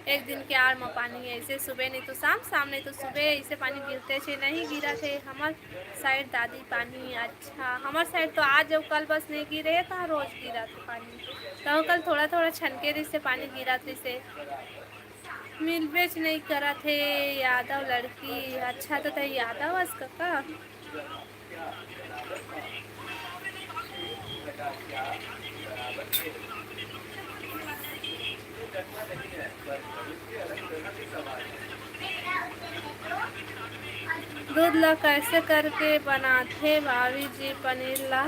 एक दिन के आड़ में पानी, ऐसे सुबह नहीं तो शाम, शाम नहीं तो सुबह, ऐसे पानी गिरते थे, नहीं गिरा थे हमर साइड दादी पानी। अच्छा, हमर साइड तो आज अउ कल बस नहीं गिरे, तो रोज गिरा थे पानी, तो कल थोड़ा थोड़ा छनके रहिसे पानी गिरा थे। मिलबेच नइ करत हे यादव लड़की। अच्छा, तो तै यादव अस कका? दूध ला कैसे करके बनाथे भाभी जी पनीर ला?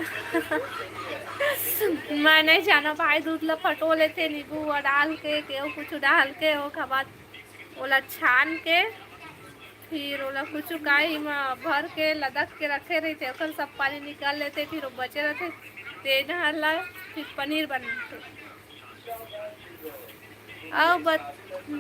मैं नहीं जाना भाई, दूध ला फटो लेथे नींबू वा डाल के, केहू कुछ डाल के, ओखर बाद ओला छान के, फिर ओला कुचुकाई म भर के लदक के रखे रहिथे, ओखर सब पानी निकाल लेथे, फिर वो बचे रहिथे, तेन हर ला फिर पनीर बनथे। अउ बत-,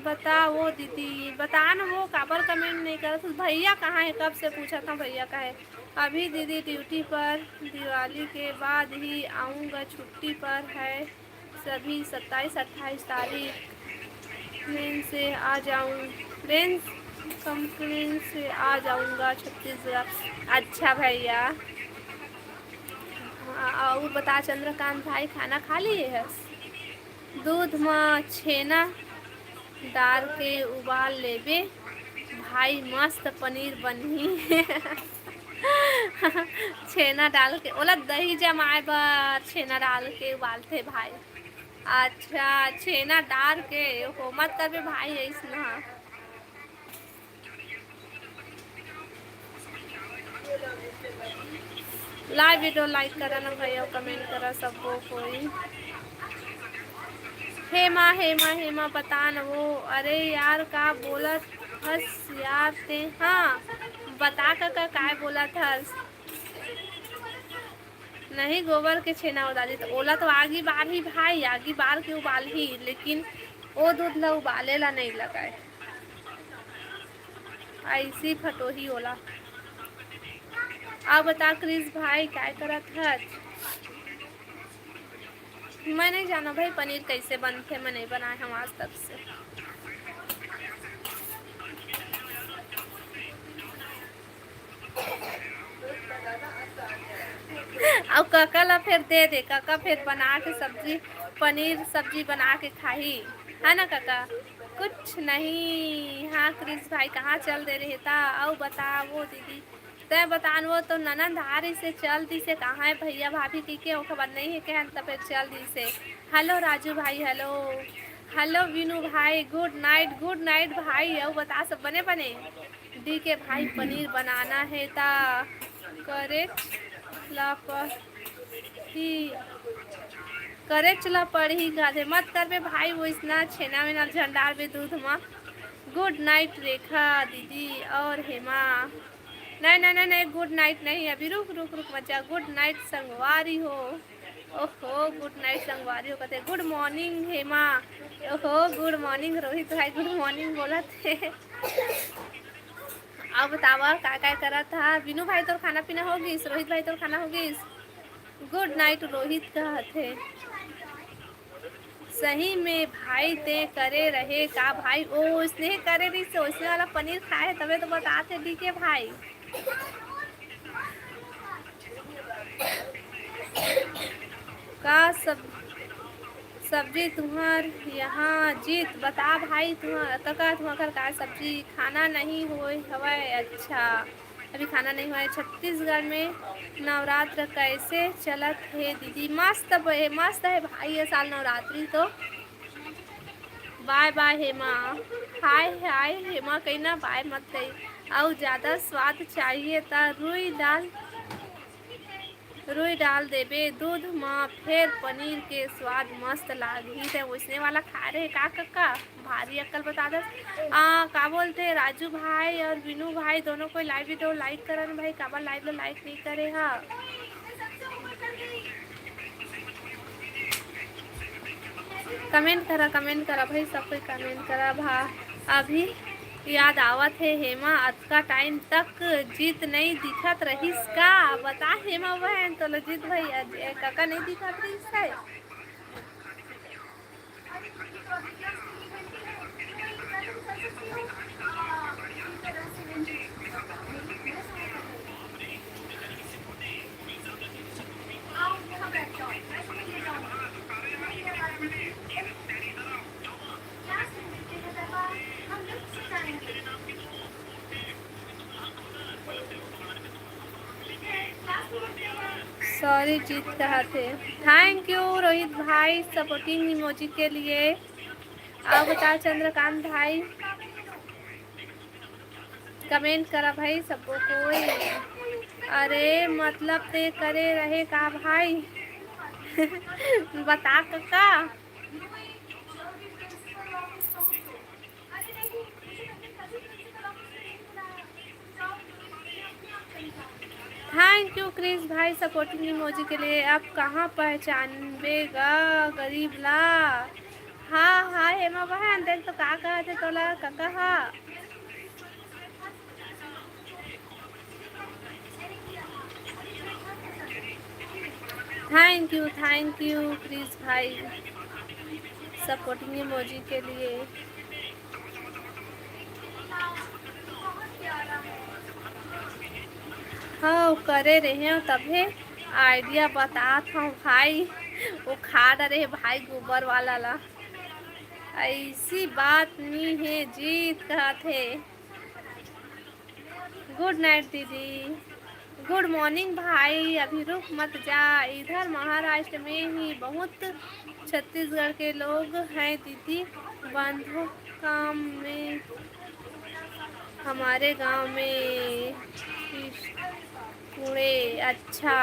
बता वो दीदी, बता न वो काबर कमेंट नहीं करत हस? भैया कहाँ है? कब से पूछत हँव भैया कहाँ है? अभी दीदी ड्यूटी पर, दिवाली के बाद ही आऊँगा, छुट्टी पर है सभी। सत्ताईस अट्ठाईस तारीख ट्रेन से आ जाऊँ, ट्रेन, कम ट्रेन से आ जाऊँगा छत्तीसगढ़। अच्छा भैया, हाँ, अउ बता चंद्रकांत भाई, खाना खा लिए हस? दूध म छेना डाल के उबाल लेबे भाई, मस्त पनीर बनही। छेना डाल के, ओला दही जमाए बर छेना डाल के उबालथे भाई। अच्छा, छेना डाल के, ओहो, मत करबे भाई अइसना। लाइव वीडियो लाइक करा ना भैया, कमेंट करा सबो कोई। हे माँ, हे माँ, हे माँ, बता न वो। अरे यार, का बोलत हस यार ते? हाँ, बता कका, काय बोलत हस? नहीं, गोबर के छेना उबाली, तो ओला तो आगी बार ही भाई, आगी बार के उबाल ही, लेकिन ओ दूध ला उबाले ला नहीं लगाए। ऐसी फटोही ओला। अब बता क्रिस भाई, काय करत हच? मैं नहीं जाना भाई, पनीर कैसे बनथे, मैं नहीं बनाए हम आज तक से। अब कका ला फिर दे दे, कका फिर बना के सब्जी, पनीर सब्जी बना के खाही, है ना कका? कुछ नहीं। हाँ क्रिस भाई, कहाँ चल दे रहे ता? अउ बताओ दीदी, तै बतान वो तो ननद आ रही से चल दी से, कहाँ है भैया भाभी की के, ओकर बाद नहीं है कहन, त फिर चल दी से। हेलो राजू भाई, हेलो, हेलो विनू भाई, गुड नाइट, गुड नाइट भाई। अउ बता सब बने बने? डी के भाई, पनीर बनाना है ता करे ला पड़ही, करे ला पड़ही, गाधे मत करबे भाई, वो इसना छेना वेना झन डालबे दूध मा। गुड नाइट रेखा दीदी और हेमा। नहीं, नहीं, नहीं, नहीं, गुड नाइट नहीं, अभी रुक, रुक, रुक, मत जा। गुड नाइट संगवारी हो। ओहो, गुड नाइट संगवारी हो कहते, गुड मॉर्निंग हेमा। ओहो, गुड मॉर्निंग रोहित भाई, गुड मॉर्निंग बोलत हे। अब बतावा, का, का करत हा? विनू भाई, तोर खाना पीना हो गिस? रोहित भाई, तोर खाना हो गिस? गुड नाइट रोहित कहत हे। सही में भाई, ते करे रहे का भाई? ओ, उसने करे रही से, उसने वाला पनीर खाए, तबे तो बताते डी के भाई। का सब, सब्जी तुम्हर यहाँ जीत, बता भाई, तुम्हर कका, तुम्हर घर का सब्जी? खाना नहीं होय हवय। अच्छा, अभी खाना नहीं होय। छत्तीसगढ़ में नवरात्र कैसे चलत हे दीदी? मस्त ब-, मस्त है भाई, ये साल नवरात्रि तो। बाय बाय हेमा। हाय हाय हेमा, कहिना बाय मत कही। अउ ज्यादा स्वाद चाहिए त रुई डाल, रुई डाल देबे दूध म, फेर पनीर के स्वाद मस्त लागही। ते वैसने वाला खा रहे का कक्का? भारी अक्कल बता दस। आ, का बोलते राजू भाई और विनू भाई दोनों कोई लाइव वीडियो लाइक करन भाई, काबर लाइव ला लाइक नहीं करे हा? कमेंट करा, कमेंट करा भाई, सब कोई कमेंट करा भा। अभी याद आवत हे हेमा, अतका टाइम तक जीत नहीं दिखत रहिस का? बता हेमा बहन, तोला जीत भाई अज-, ए, काका नहीं दिखत रहिस है? सॉरी जीत कहत हे। थैंक यू रोहित भाई, सपोर्टिंग इमोजी के लिए। अउ बता चंद्रकांत भाई, कमेंट करा भाई सबको कोई। अरे मतलब ते करे रहे का भाई? बता कक्का। थैंक यू क्रिस भाई सपोर्टिंग इमोजी के लिए। अब कहाँ पहचानबे गा गरीब ला? हाँ हाँ हेमा बहन, देख तो का कहत हे तोला कक्का हा। Thank you, thank you Chris भाई सपोर्टिंग इमोजी के लिए। हाँ, करे रहे तभे आइडिया बतात हूँ भाई। वो खा डरे हे भाई गोबर वाला ला। ऐसी बात नहीं है, जीत कहत हे। गुड नाइट दीदी। गुड मॉर्निंग भाई, अभी रुक मत जा, इधर महाराष्ट्र में ही बहुत छत्तीसगढ़ के लोग हैं दीदी, बंधु काम में, हमारे गांव में पुणे। अच्छा,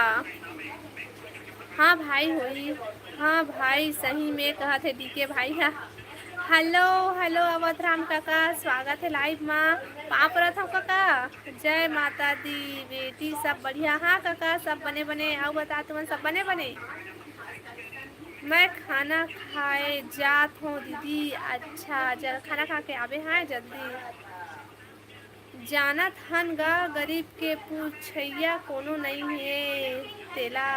हाँ भाई होई। हाँ भाई, सही में कहत हे डीके भाई हा। हेलो हेलो अवध राम काका, स्वागत हे लाइव मा। पाँव परत हव काका। जय माता दी बेटी, सब बढ़िया? हाँ काका, सब बने बने। अउ बता तुमन सब बने बने? मैं खाना खाए जात हूँ दीदी। अच्छा, जल खाना खा के आबे हाँ जल्दी। जानत हन गा, गरीब के पूछइया कोनो नइ हे तेला।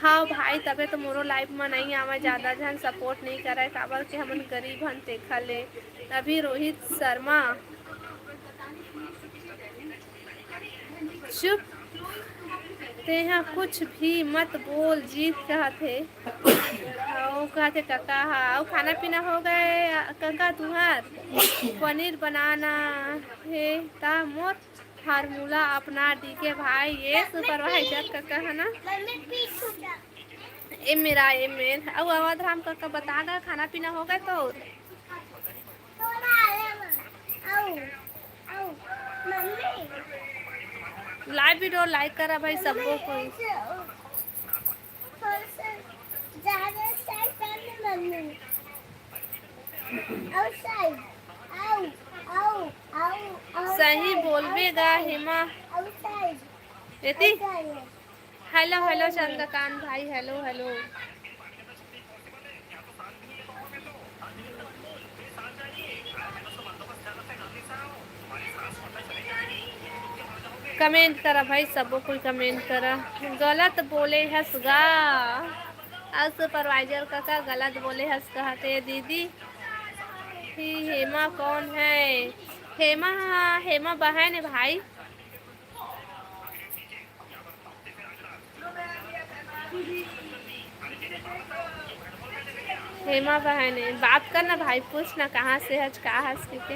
हव भाई, तभे तो मोरो लाइव म नइ आवय, जादा झन सपोर्ट नइ करय, काबर के हमन गरीब हन तेखर ले। अभी रोहित शर्मा, चुप, तेहा कुछ भी मत बोल, जीत कहत हे। अउ कहत हे कका हा, अउ खाना पीना हो गए कका तुहार? पनीर बनाना हे ता मोर फार्मूला अपना डीके भाई, ये सुपरवाइजर कका है ना? ए मेरा, ए मेर। अउ अवध राम कका बता गा, खाना पीना हो गए तो? लाइव वीडियो लाइक करा भाई सबको कोई। सही बोलबे गा हेमा। एती। हेलो हेलो चंद्रकांत भाई, हेलो हेलो। कमेंट करा भाई, सबो कोई कमेंट करा। गलत बोले हस गा, अउ सुपरवाइजर कका गलत बोले हस कहते दीदी। ही हेमा कौन है? हेमा, हेमा बहन है भाई। हेमा बहन, बात कर ना भाई, पूछ ना कहाँ से हच, का हस के।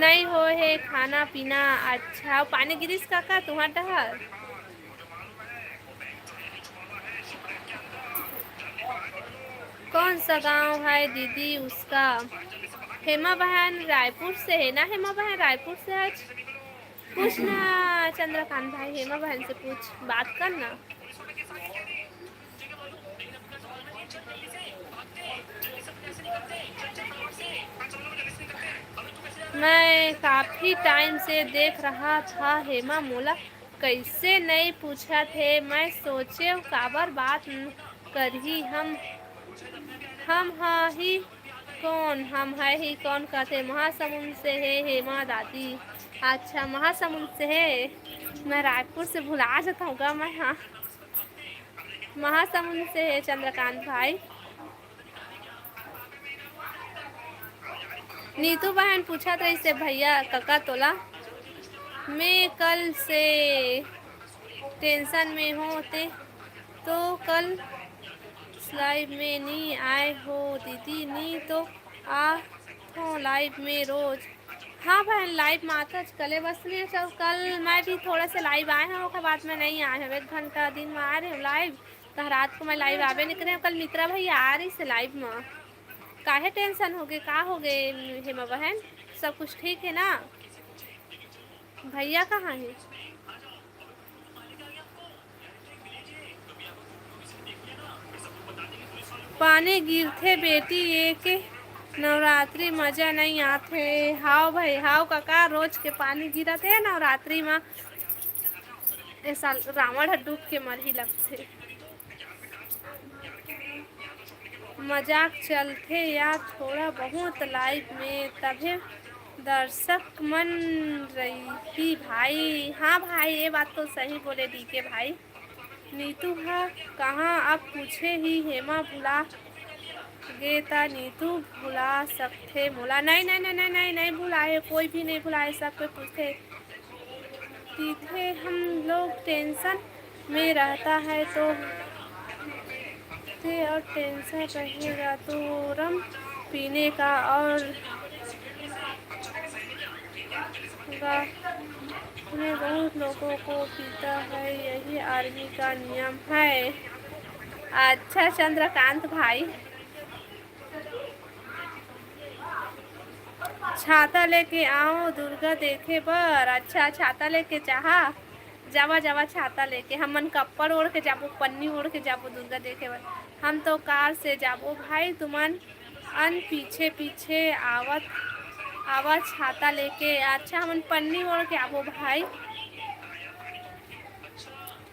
नहीं हो हे खाना पीना। अच्छा, पानी गिरिस का, का तुम्हार डहर? कौन सा गांव है दीदी उसका? हेमा बहन रायपुर से है ना, हेमा बहन रायपुर से है। पूछ ना चंद्रकांत भाई, हेमा बहन से पूछ, बात कर ना। मैं काफी टाइम से देख रहा था हेमा मोला, कैसे नहीं पूछा थे। मैं सोचे काबर बात करही हम। हम हा ही कौन, हम है ही कौन कहते महासमुंद से है हेमा दादी। अच्छा, महासमुंद से है। मैं रायपुर से भुला जाता हूँ गा मैं। हाँ, महासमुंद से है चंद्रकांत भाई। नीतू बहन पूछत रहिसे भैया कका तोला, मैं कल से टेंशन में हो ते तो कल लाइव में नी आए हो दीदी, नी तो आ थो लाइव में रोज। हाँ बहन, लाइव में आथच कले बस नहीं चल। कल मैं भी थोड़ा से लाइव आए हूँ, ओकर बाद मैं नहीं आए हूँ, एक घंटा दिन में आ रहे हूँ लाइव। तो रात को मैं लाइव आबे नहीं करे हूँ। कल मित्रा भैया आ रही से लाइव में। काहे टेंशन हो गए, का हो गए हेमा बहन? सब कुछ ठीक है ना? भैया कहाँ है? पानी गिरथे बेटी, ये के नवरात्रि मजा नहीं आथे। हाव भाई, हाव काका, रोज के पानी गिरत हे नवरात्रि म। ए साल रावण ह डूब के मरही लगथे। मजाक चलथे या थोड़ा बहुत लाइव में, तभे दर्शक मन रही भाई। हाँ भाई, ये बात तो सही बोले डीके भाई। नीतू ह कहाँ अब पूछे ही हेमा भुला गे त नीतू भुला सकथे मोला। नहीं, नहीं, नहीं, नहीं, नहीं, नहीं भुलाए, कोई भी नहीं भुलाए, सब कोई पूछथे। तीथे हम लोग टेंशन में रहता है तो थे और टेंशन रहेगा तो रम पीने का और गा-, मैं बहुत लोगों को पीता है, यही आर्मी का नियम है। अच्छा चंद्रकांत भाई, छाता लेके आओ दुर्गा देखे बर। अच्छा, छाता लेके चाहा, जावा जावा छाता लेके। हमन कपड़ ओढ़ के जाबो, पन्नी ओढ़ के जाबो दुर्गा देखे बर। हम तो कार से जाबो भाई, तुमन अन पीछे पीछे आवत आवा छाता लेके। अच्छा, हमन पन्नी ओढ़ के आबो भाई।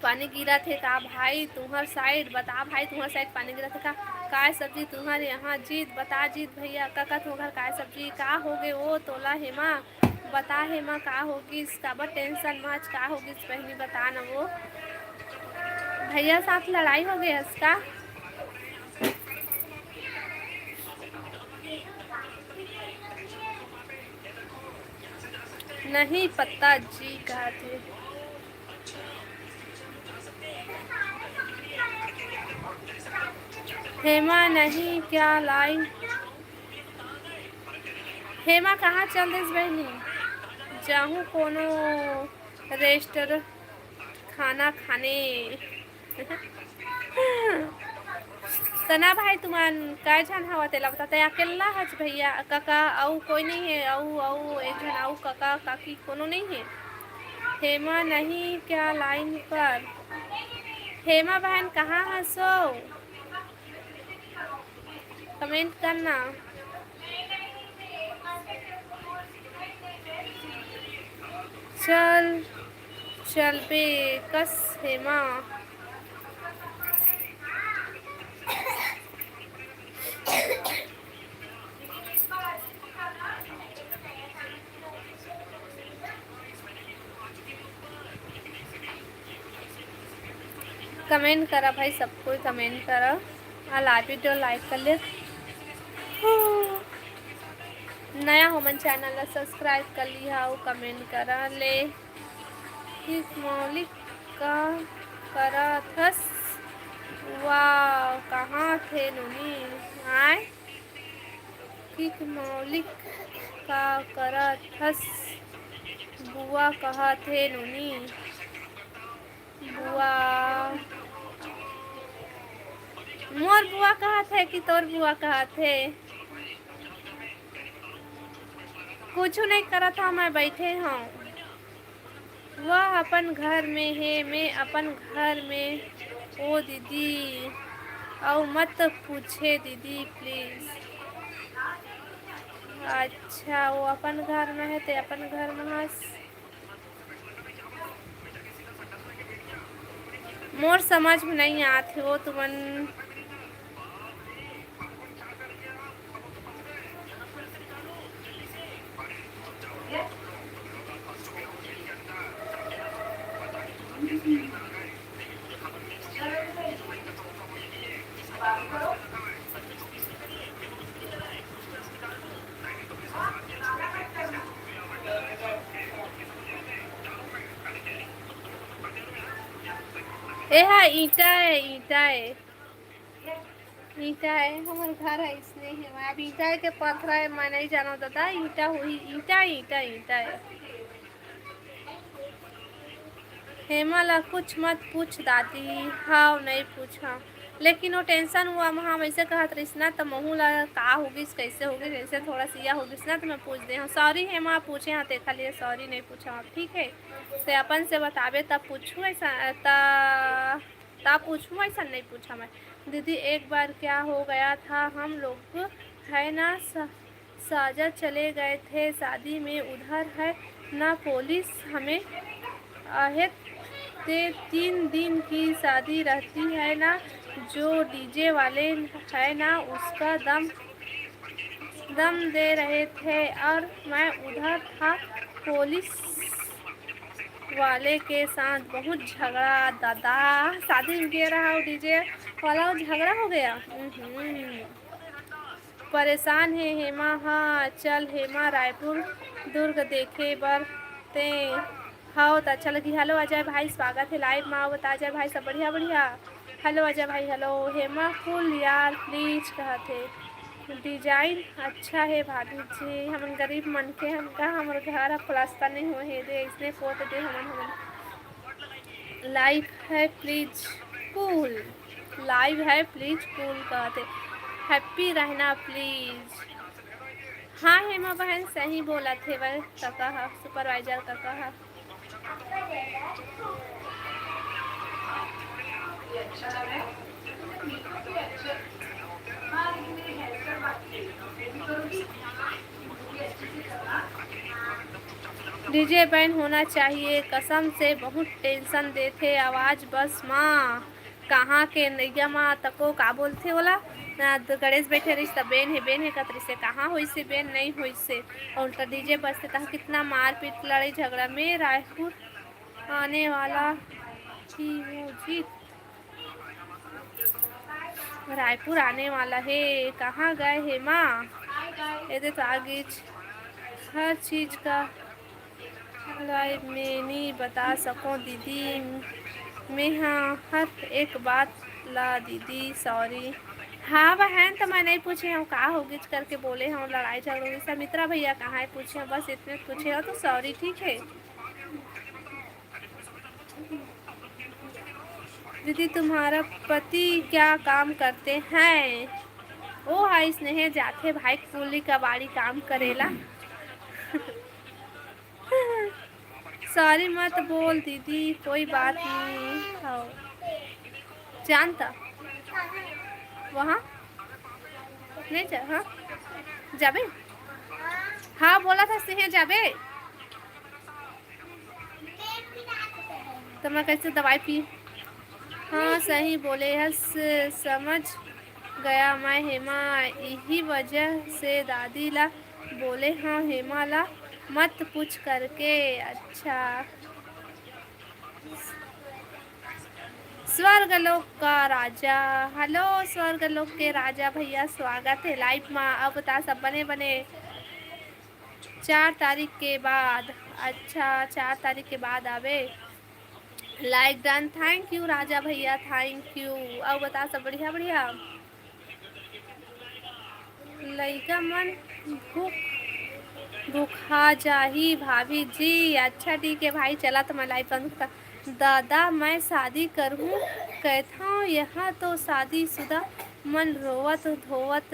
पानी गिरत हे का भाई तुंहर साइड? बता भाई, तुंहर साइड पानी गिरत हे का? काय सब्जी तुंहर यहाँ जीत? बता जीत भैया, कका तुंहर घर काय सब्जी? का हो गे ओ तोला हेमा? बता हेमा, का हो गिस? काबर टेंशन म आज का हो गिस बहिनी, बता न वो। भैया साथ लड़ाई हो गे हस का? नहीं पता जी कहत हे। हेमा नहीं क्या लाइन? हेमा कहाँ चल दिस बहिनी? जाहूँ कोनो रेस्टोरेंट खाना खाने। तना भाई, तुमन काय झन हवा तेला बता। तै अकेल्ला हच भैया, कका अउ कोई नहीं है? अउ, अउ एक झन अउ कका काकी कोनो नहीं है? हेमा नहीं क्या लाइन पर? हेमा बहन कहाँ हसो? कमेंट करना। चल, चलबे कस हेमा। कमेंट करा भाई, सब कोई कमेंट करा। आ लाइव वीडियो लाइक कर ले। नया हो मन चैनल ला सब्सक्राइब कर लिहा अउ कमेंट करा ले। कि मौलिक का करत हस? वाह, कहाँ थे नोनी? आय? मौलिक, मौलिक का करत हस? बुआ कहत हे नोनी। बुआ, मोर बुआ कहत हे कि तोर बुआ कहत हे? कुछु नहीं करत हव, मैं बैठे हव। वह अपन घर में हे, मैं अपन घर में। ओ दीदी, अउ मत पूछे दीदी, please। अच्छा, वो अपन घर में हे, ते अपन घर में हस। मोर समझ में नहीं आत हे वो तुमन। एहा ईंटा ए, ईंटा ए, ईंटा ए, हमर घर ह इसने हे। अब ईंटा ए के पथरा ए, मैं नहीं जानव दादा, ईंटा होही, ईंटा, ईंटा, ईंटा ए। हेमा ला कुछ मत पूछ दादी। हाव, नहीं पूछा, लेकिन वो tension हुआ, हम ऐसे कहत रहिस ना, त महू ला का होगिस, कैसे होगिस, ऐसे थोड़ा सिया होगिस ना, त मैं पूछ दे हव। Sorry हेमा, पूछे हव तेखर लिए sorry, नहीं पूछा हव, ठीक है? ते अपन से बताबे तब पूछू ऐसा, त, तब पूछू, ऐसा नहीं पूछा मैं। दीदी, एक बार क्या हो गया था, हम लोग है ना स-, साजा चले गए थे शादी में, उधर है ना पुलिस हमें, अहेत ते तीन दिन की शादी रहती है ना, जो DJ वाले है ना, उसका दम, दम दे रहे थे और मैं उधर था पुलिस वाले के साथ बहुत झगड़ा। दादा, शादी में गे रहा अउ DJ वाला झगड़ा हो गया। हम्म। परेशान हे हेमा ह। चल हेमा, रायपुर दुर्ग देखे बर ते। हव त अच्छा लगही। Hello अजय भाई, स्वागत हे live मा। अउ बता अजय भाई, सब बढ़िया? बढ़िया। Hello अजय भाई, hello। हेमा cool यार, please कहत हे। Design अच्छा हे भाभी जी, हमन गरीब मनखे हन का, हमर घर ह plaster नहीं होए हे दे, इसने पोत दे हमन, हमन। Live है please cool, live है please cool कहत हे। Happy रहना please। हाँ हेमा बहन, सही बोलत हे वह कका ह, supervisor कका ह। DJ ban होना चाहिए, कसम से बहुत tension देथे आवाज बस माँ। कहाँ के नैया मा तको का बोलथे ओला? ना, त गणेश बैठे रहिस त ban हे, ban हे कत रहिस हे, कहाँ होइस हे ban, नहीं होइस हे। अउ उल्टा DJ बजथे तहाँ कितना मारपीट, लड़ाई झगड़ा में रायपुर आने वाला ही हूँ जी। रायपुर आने वाला हे, कहाँ गए हेमा? एदे तो आगेच हर चीज का। Live में नी बता सकों दीदी, मेहा हर एक बात ला दीदी, sorry। हाँ बहन, त मैं नहीं पूछे हूँ का होगिस करके बोले हूँ, लड़ाई झगड़ा होगिस। सुमित्रा भैया कहाँ है पूछे हूँ, बस इतने पूछे हूँ तो sorry, ठीक है। दीदी तुम्हारा पति क्या काम करते हैं? ओ हा स्नेह जाथे भाई कूली कबाड़ी काम करेला। Sorry मत बोल दीदी, कोई बात नहीं। हव जानता वहाँ नहीं जा, हाँ जाबे। हाँ बोला था सिंह जाबे। तो मैं कैसे दवाई पी? हाँ सही बोले हस, समझ गया मैं हेमा, यही वजह से दादी ला बोले हाँ हेमा ला मत पूछ करके। अच्छा। स्वर्ग लोक का राजा, hello स्वर्ग लोक के राजा भैया, स्वागत है live मा। अब बता सब बने बने। चार तारीख के बाद, अच्छा चार तारीख के बाद आवे। Like done, thank you राजा भैया, thank you। अउ बता सब बढ़िया बढ़िया। लइका मन भूख भुखा जाही भाभी जी। अच्छा ठीक है भाई, चला तो मैं लाइव बंद करता। दादा मैं शादी करहूँ कहथव, यहाँ तो शादीशुदा मन रोवत धोवत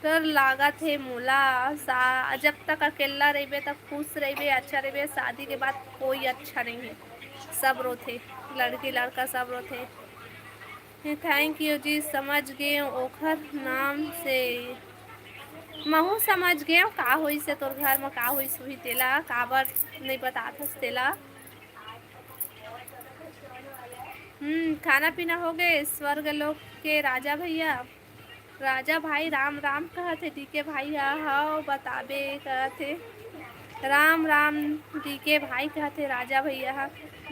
डर लागत हे मोला। सा-, जब तक अकेला रहिबे तब खुश रहिबे, अच्छा रहिबे, शादी के बाद कोई अच्छा नहीं है, सब रोथे, लड़की लड़का सब रोथे। थैंक यू जी, समझ गे ओखर नाम से। महू समझ गे का होइस हे तोर घर म, का होइस होही तेला, काबर नहीं बतात हस तेला। हम्म, खाना पीना हो गए स्वर्ग लोक के राजा भैया? राजा भाई राम राम कहत हे, डीके भाई हा, हव बताबे कहत हे। राम राम डीके भाई कहत हे राजा भैया हा।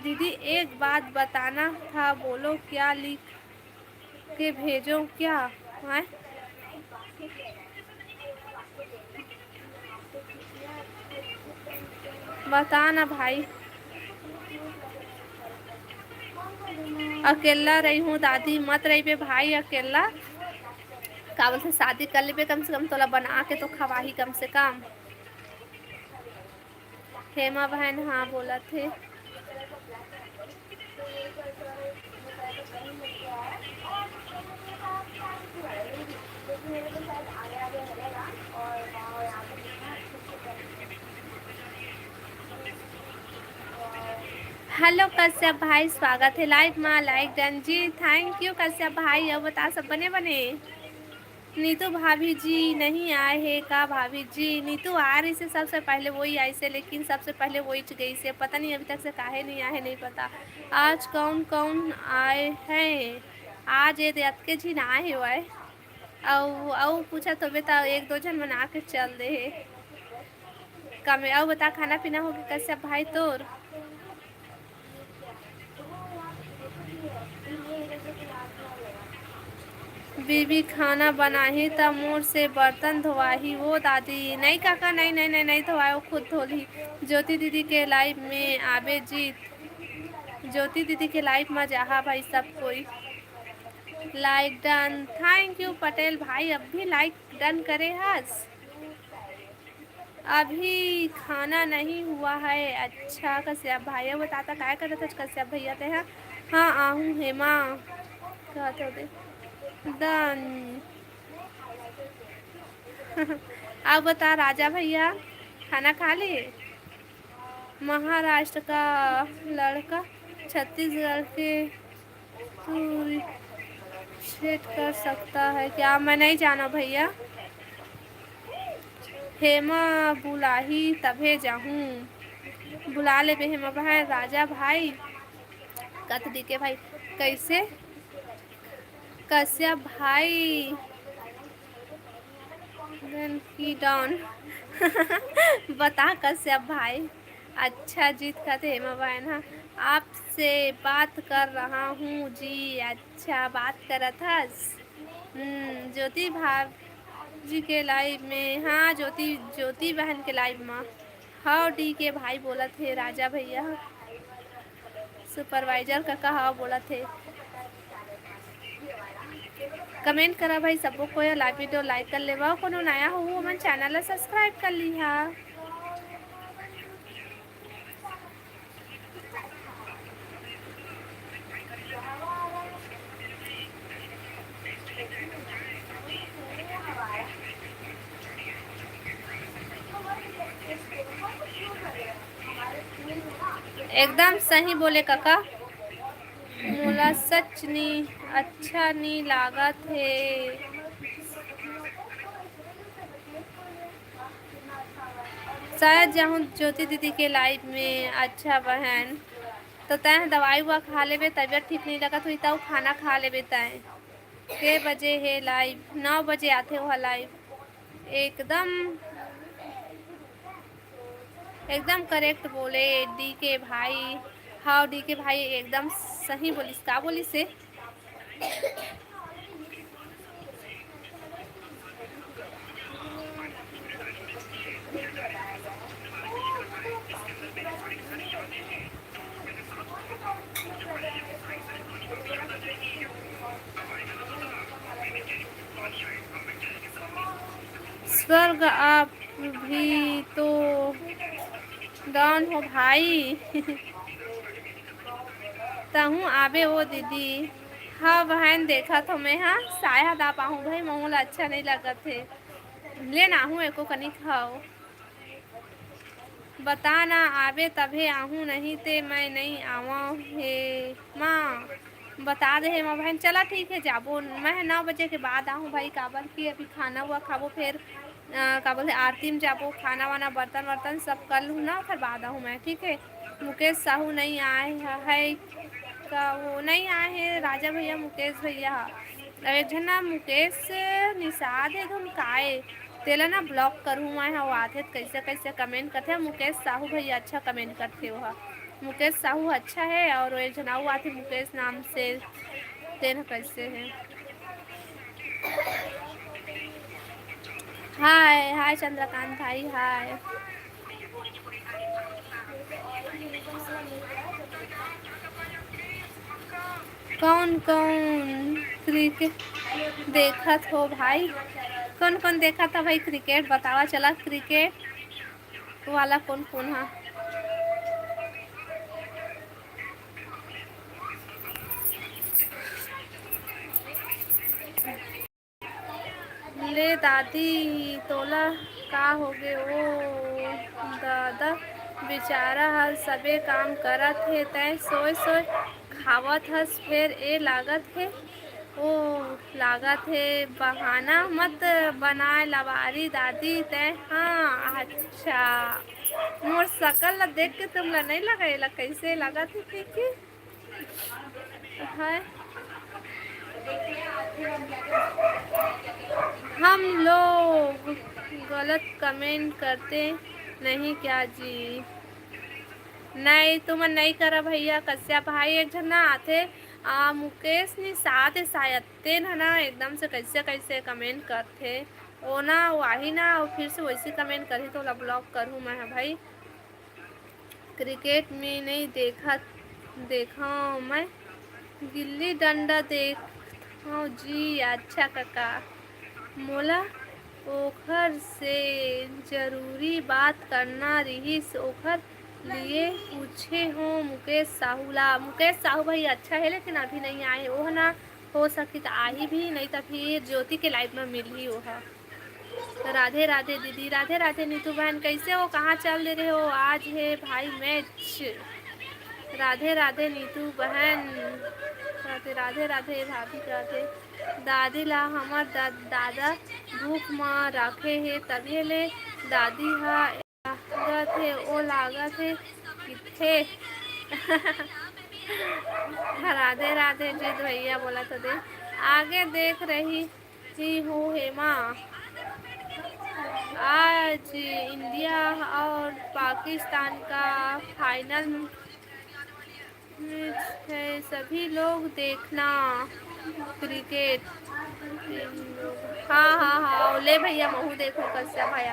दीदी एक बात बताना था, बोलो क्या लिख के भेजो क्या? हैं? बता ना भाई। अकेला रही हूँ दादी, मत रहिबे भाई अकेला। का बोलथे, शादी कर लेबे, कम से कम तोला बना के तो खवाही कम से कम। हेमा बहन हाँ बोलत हे। हेलो कश्यप भाई, स्वागत है लाइव मा। Like done ji, thank you Kashyap भाई। अब बता सब बने बने। नीतू भाभी जी नहीं आए हे का भाभी जी? नीतू आ रही से सबसे पहले वही आई से, लेकिन सबसे पहले वही च गई से। पता नहीं अभी तक से काहे नहीं आए हे, नहीं पता। आज कौन कौन आए हैं? आज ये अतके झिन आए हे वह। अउ, अउ पूछत होबे त एक दो झन मन आके चल दे हे। कमे, अउ बता, खाना पीना होगे कश्यप भाई तोर? बीबी खाना बनाही त मोर से बर्तन धोवाही वो दादी। नहीं काका, नहीं, नहीं, नहीं, नहीं धोवाए, वो खुद धो ली। ज्योति दीदी के लाइव में आबे जीत। ज्योति दीदी के लाइव में जाहा भाई सब कोई। लाइक डन। थैंक यू पटेल भाई, अब भी लाइक डन करे हस। अभी खाना नहीं हुआ है। अच्छा कश्यप भाई, वो ताता काय करत हस कश्यप भैया ते हा? हाँ आहूँ हेमा, कहत होते। डन। अब बता राजा भैया, खाना खा लिए? महाराष्ट्र का लड़का छत्तीसगढ़ के तू रिजेक्ट कर सकता है क्या? मैं नहीं जाना भैया, हेमा बुलाही तभे जाहूँ। बुला लेबे हेमा भाई, राजा भाई, कत डीके भाई, कैसे कश्यप भाई, डन की डन। बता कश्यप भाई। अच्छा जीत खाते हेमा बहन, हाँ, आपसे बात कर रहा हूँ जी। अच्छा बात करत हस। हम्म, ज्योति भाभी के लाइव में, हाँ, ज्योति, ज्योति बहन के लाइव में। हव डीके भाई बोलत हे राजा भैया। सुपरवाइजर कका हव बोलत हे। कमेंट करा भाई, सबो कोई लाइव वीडियो लाइक कर लेवा, कोनो नया हो हमन चैनल ला सब्सक्राइब कर लिहा। एकदम सही बोले कका, मोला सच नी अच्छा नी लागत हे। शायद जाहूँ ज्योति दीदी के लाइव में। अच्छा बहन, तो तैं दवाई उवा खा लेबे, तबीयत ठीक नहीं लगत हुई, तब खाना खा लेबे तैं। के बजे हे लाइव? नौ बजे आथे ओहा लाइव। एकदम, एकदम करेक्ट बोले डीके भाई। हाँ डीके भाई एकदम सही बोलिस। का बोलिस हे? स्वर्ग आप भी तो down हो भाई। तहूँ आबे ओ दीदी। हाँ बहन, देखत हो मैं, हाँ, शायद आप आहूँ भाई, महूँ ला अच्छा नहीं लगत हे। ले ना आहूँ एको कनिक हव। बता ना, आबे तभे आहूँ, नहीं ते मैं नहीं आवंव हे माँ। बता दे हे माँ बहन। चला ठीक है, जाबो। मैं नौ बजे के बाद आहूँ भाई, काबर कि अभी खाना हुआ खाबो, फिर अ, का बोलथे, आरती में जाबो, खाना वाना, बर्तन वर्तन सब कर लूँ ना, फिर बाद आहूँ मैं, ठीक है। मुकेश साहू नहीं आए ह-, है का? वो नहीं आए हैं राजा भैया, मुकेश भैया ह। अरे झन ना मुकेश निषाद है, तुम काय? तेला ना block करहूँ मैं ह, वो आथे त कैसे कैसे comment करथे। मुकेश साहू भैया अच्छा comment करथे वो ह। मुकेश साहू अच्छा है, और वो एक झन अउ आथे मुकेश नाम से, तेन कैसे है। हाय, हाय चंद्रकांत भाई, हाय। कौन कौन क्रिकेट देखत हो भाई? कौन कौन देखत हो भाई क्रिकेट? बतावा चला, क्रिकेट वाला कौन कौन हा? ले दादी, तोला का होगे ओ दादा? बेचारा हर सबे काम करत हे, तैं सोय सोय खावत हस, फेर ए लागत हे, ओ लागत हे बहाना मत बनाय लबारी दादी तैं। हाँ, अच्छा, मोर सकल ला देख के तुमला नहीं लगा, एला कैसे लागत हे, ठीक है? है। हम लोग गलत comment करते नहीं क्या जी? नहीं, तुमन नहीं करा भैया। कश्यप भाई एक झन ना आथे, आ, मुकेश निषाद है शायद, तेन ह ना एकदम से कैसे कैसे comment करथे। ओ ना, वो आही ना, वो फिर से वैसे comment करही तो ओला block करहूँ मैं ह भाई। क्रिकेट में नहीं देखत, देखा मैं गिल्ली डंडा देखत हूँ जी। अच्छा काका, मोला ओखर से जरूरी बात करना रिहिस, ओखर लिए पूछे हो मुकेश साहू ला। मुकेश साहू भाई अच्छा है, लेकिन अभी नहीं आए। ओह ना, हो सकी त आही भी, नहीं त फिर ज्योति के live में मिलही ओह। राधे राधे दीदी। राधे राधे नीतू बहन, कैसे हो? कहाँ चल दे रहे हो? आज है भाई match। राधे राधे नीतू बहन। राधे राधे राधे भाभी राधे। दादी ला हमर दा-, दादा भूख म राखे हे, तभे ले दादी ह लागत हे, ओ लागत हे किथे। राधे राधे जी भैया बोला तो दे। आगे देख रही ही हूँ हेमा। आज इंडिया और पाकिस्तान का final match है, सभी लोग देखना क्रिकेट। हाँ, हाँ, हाँ, ले भैया, महू देखो कश्यप भाई।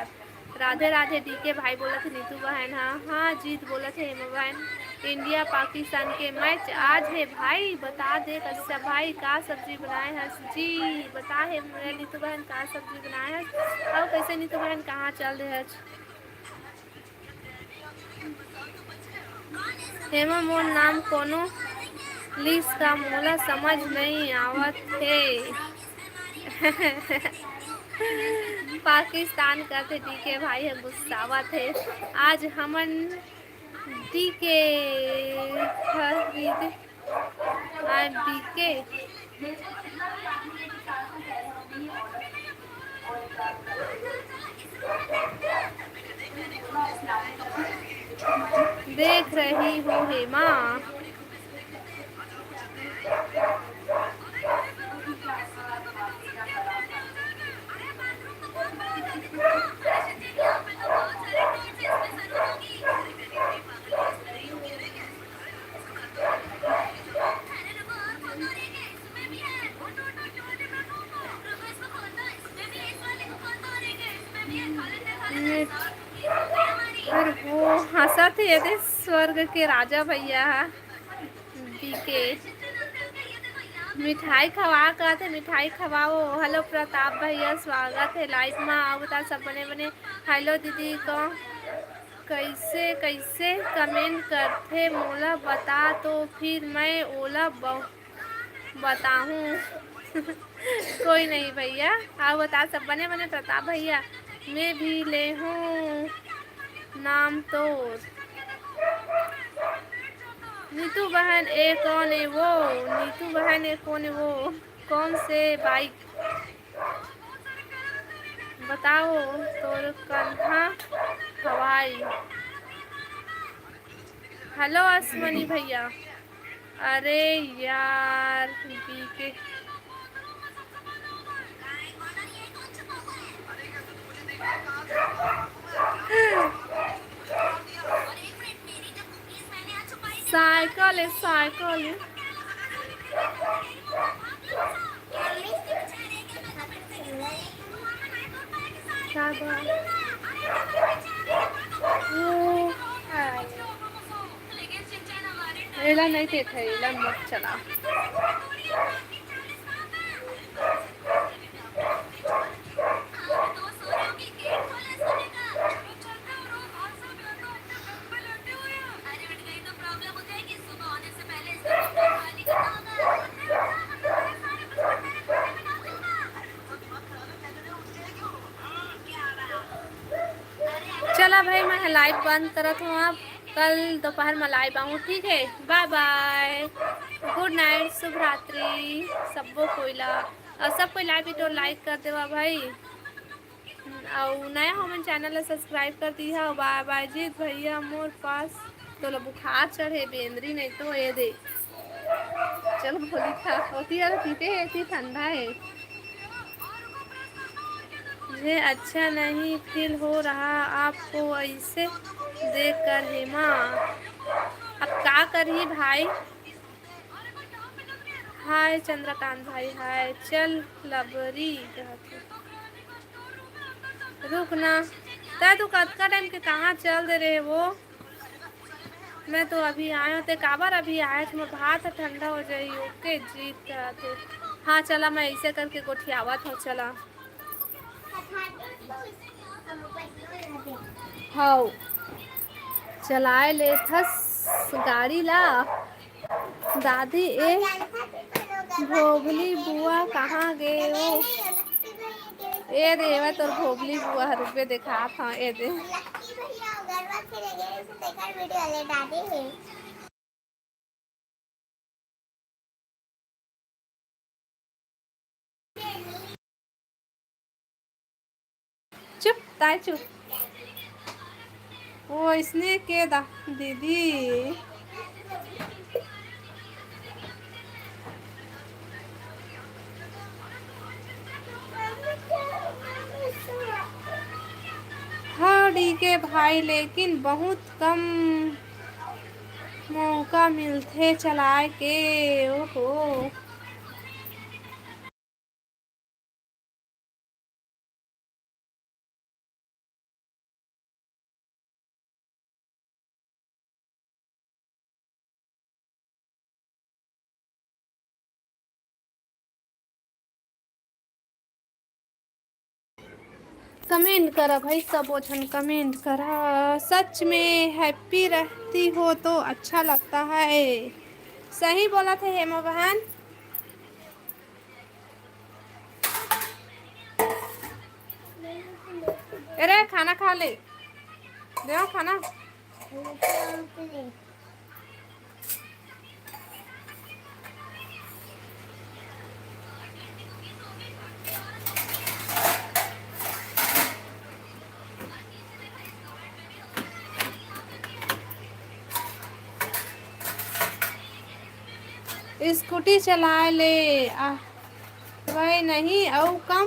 राधे राधे डीके भाई बोलत हे नीतू बहन। हाँ, हाँ, जीत बोलत हे हेमा बहन। इंडिया पाकिस्तान के match आज है भाई, बता दे कश्यप भाई का सब्जी बनाए हस जी, बता हे मोला नीतू बहन का सब्जी बनाए हस, अउ कैसे नीतू बहन कहाँ चल रहे हस? हेमा, मोर नाम कोनो लिस का, मोला समझ नहीं आवत हे। पाकिस्तान कथे डीके भाई ह गुस्सावत हे। आज हमन डीके खरीद, आ डीके देख रही हूँ हेमा। अरे वो हंसत हे, ये दे स्वर्ग के राजा भैया ह, डीके। मिठाई खवा, कहत हे मिठाई खवाओ। हेलो प्रताप भैया, स्वागत हे लाइव मा। अउ बता सब बने बने। हेलो दीदी, को कैसे कैसे कमेंट करथे मोला बता तो, फिर मैं ओला ब-, बताहूँ। कोई नहीं भैया। अउ बता सब बने बने प्रताप भैया, मैं भी ले हूँ नाम तोर। नीतू बहन ए कौन ए वो? नीतू बहन ए कौन ए वो? कौन से बाइक बताओ तोर कन्हा हवाई। हेलो अश्वनी भैया। अरे यार, बीके। साइकिल है, साइकिल है। का बा? वो, एला नहीं देखे, एला मत चला। चला भाई, मैं लाइव बंद करत हूँ। अब कल दोपहर में लाइव आऊँ, ठीक है? बाय बाय, गुड नाइट, शुभ रात्रि सबो कोई ला। और सब कोई लाइव वीडियो लाइक कर देवा भाई, और नया हो मन चैनल ला सब्सक्राइब कर दिहा। बाय बाय जीत भैया, मोर पास तोला बुखार चढ़े बेंदरी, नहीं तो ये दे। चल भोली खा होती है, पीते है, इतनी ठंडा है। मुझे अच्छा नहीं फील हो रहा आपको ऐसे देख कर हेमा। अब का करही भाई? हाय चंद्रकांत भाई, हाय। चल लबरी कहत हे। रुक ना, तै तू कतका टाइम के कहाँ चल दे रहे वो? मैं तो अभी आया हूँ, ते काबर अभी आया? तुम्हार भात ह ठंडा हो जाही। ओके जीत कहत हे। हाँ चला, मैं ऐसे करके गोठियावत हूँ, चला। हव, चलाए लेथस गाड़ी ला। दादी, ए भोभली बुआ कहाँ गे ओ? ए दे, एवा तोर भोभली बुआ हर रुपये देखात हव, ए दे। चुप, ताई चुप। ओ, इसने के दा, दीदी। हाँ, डीके भाई, लेकिन बहुत कम मौका मिलथे चलाए के। ओहो। कमेंट करा भाई, सबो झन कमेंट करा। सच में हैप्पी रहती हो तो अच्छा लगता है। सही बोलत हे हेमा बहन। अरे खाना खा ले, देव खाना। स्कूटी चलाए ले आ, वही नहीं, अउ कम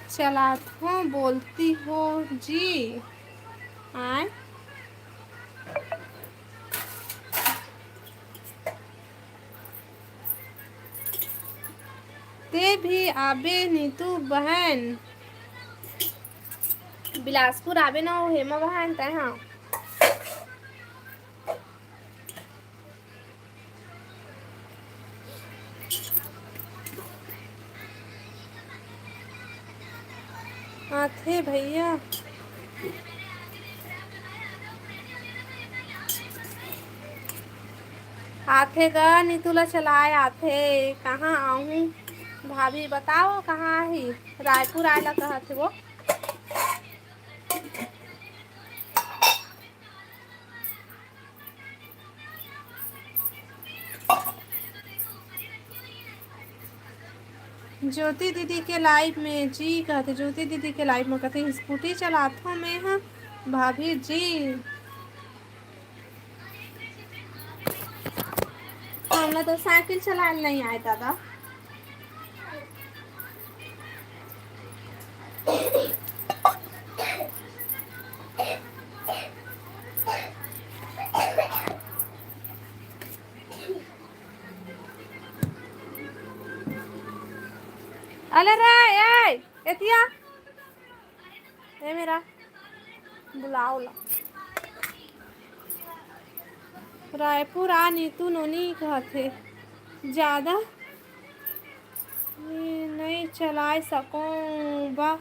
चलात हो बोलती हो जी। आय। ते भी आबे नीतू बहन। बिलासपुर आबे ना हो हेमा बहन, तै हाँ। आथे भैया, आथे गा, नीतू ला चलाए आथे। कहाँ आहूँ भाभी, बताओ कहाँ आही? रायपुर आए ला कहत हे वो। ज्योति दीदी के लाइव में जी कहते, ज्योति दीदी के लाइव में कहते, स्कूटी चलाथो मैं ह भाभी जी। हमला तो साइकिल चलाए नहीं आए दादा। अले रे, ए, एतिया, ए मेरा, बुलाओ ला। रायपुर आ नीतू नोनी कहथे, जादा नइ चलाए सकंव बा,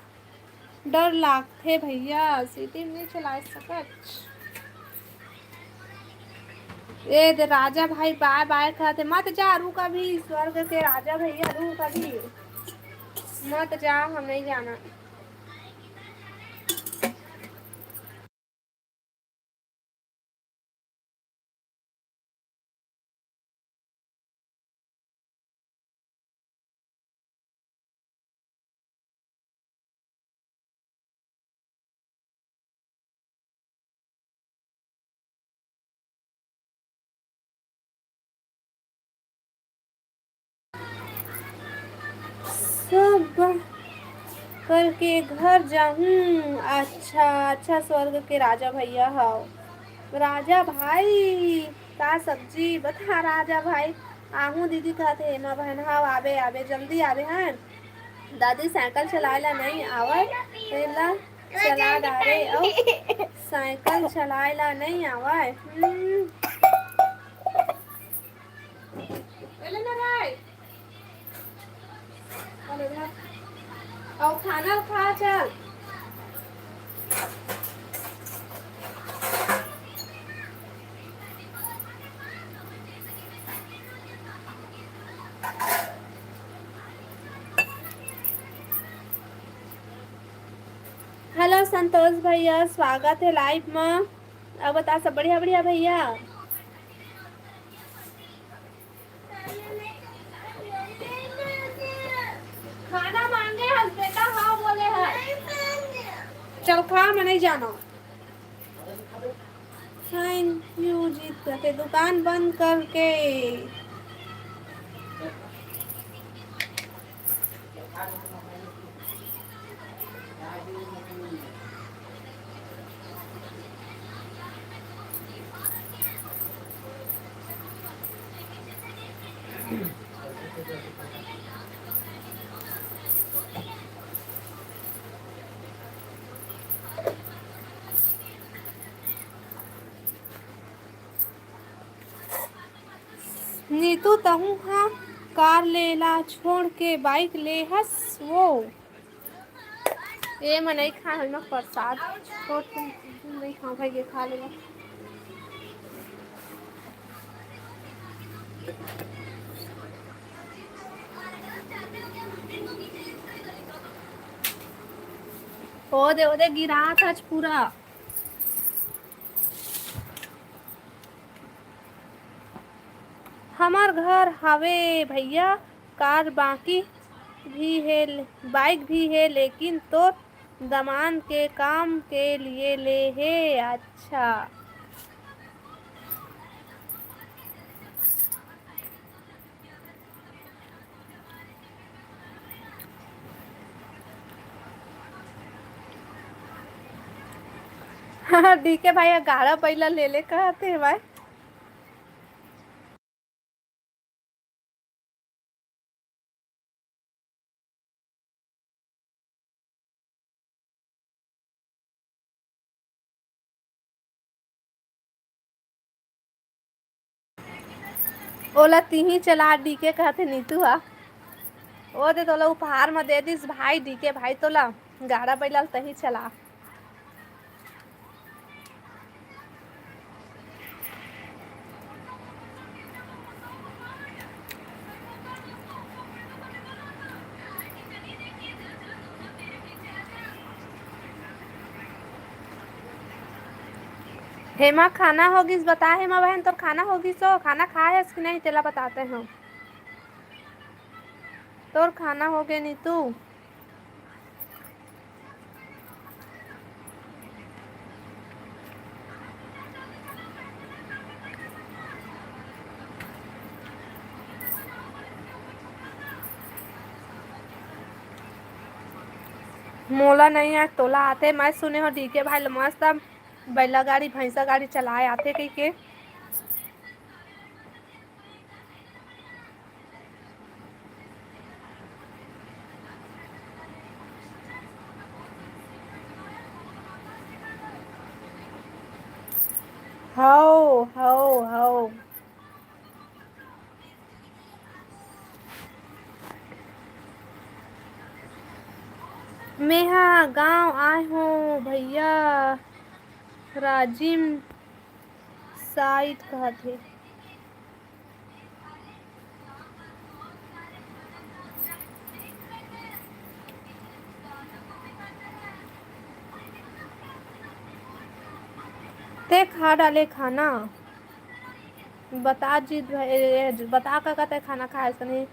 डर लागथे भैया, सिटी नइ चलाए सकच। ए दे राजा भाई बाय बाय कहत हे, मत जा, रुक अभी, स्वर्ग के राजा भैया, रुक अभी, मत जा, हम नहीं जाना। सब करके घर जाहूँ। अच्छा, अच्छा, स्वर्ग के राजा भैया हव। राजा भाई, का सब्जी बता राजा भाई? आहूँ दीदी कहत हे, एमा बहन हव, आबे, आबे, जल्दी आबे, हैं? दादी साइकिल चलाए ला नहीं आवय, तेला चला डारे अउ साइकिल चलाए ला नहीं आवय। हम्म। ले ना राय। अउ खाना खा, चल। हेलो संतोष भैया, स्वागत हे लाइव म। अउ बता, सब बढ़िया बढ़िया भैया? खाना मांगे हस बेटा, हाँ बोले हस। चल खा, मैं नहीं जाना। Thank you जीत करके दुकान बंद करके। नीतू, तहूँ हा कार ले ला छोड़ के बाइक ले हस वो। ए, मैं नहीं खाए हल, मैं प्रसाद छोड़ के नहीं खाऊँ भाई, ये खा लेगा। ओ दे, ओ दे, गिरात आज पूरा। हमर घर हावे भैया, कार बाकी भी हे, बाइक भी हे, लेकिन तोर दमांद के काम के लिए ले हे। अच्छा। डीके भाई, गाड़ा बइला ले ले कहत हे भाई। ओला तिही चला डीके कहथे नीतू हा। ओ दे तोला उपहार म दे दिस भाई, डीके भाई तोला। गाड़ा बैला ल तही चला। हेमा, खाना होगिस? बता हेमा बहन, तोर खाना होगिस हो? खाना खाए हस कि नहीं, तेला बताते हो। तोर खाना होगे नीतू? मोला नहीं आए, तोला आथे। मैं सुने हो डीके भाई ल मस्त बैला गाड़ी, भैंसा गाड़ी चलाए आथे कहिके। हव, हव, हव। मेहा गांव आए हों भैया, राजिम साइड कहत हे। ते खा डाले खाना? बता जीत भाई, ए, बता काका, ते खाना खाए हस कि नहीं?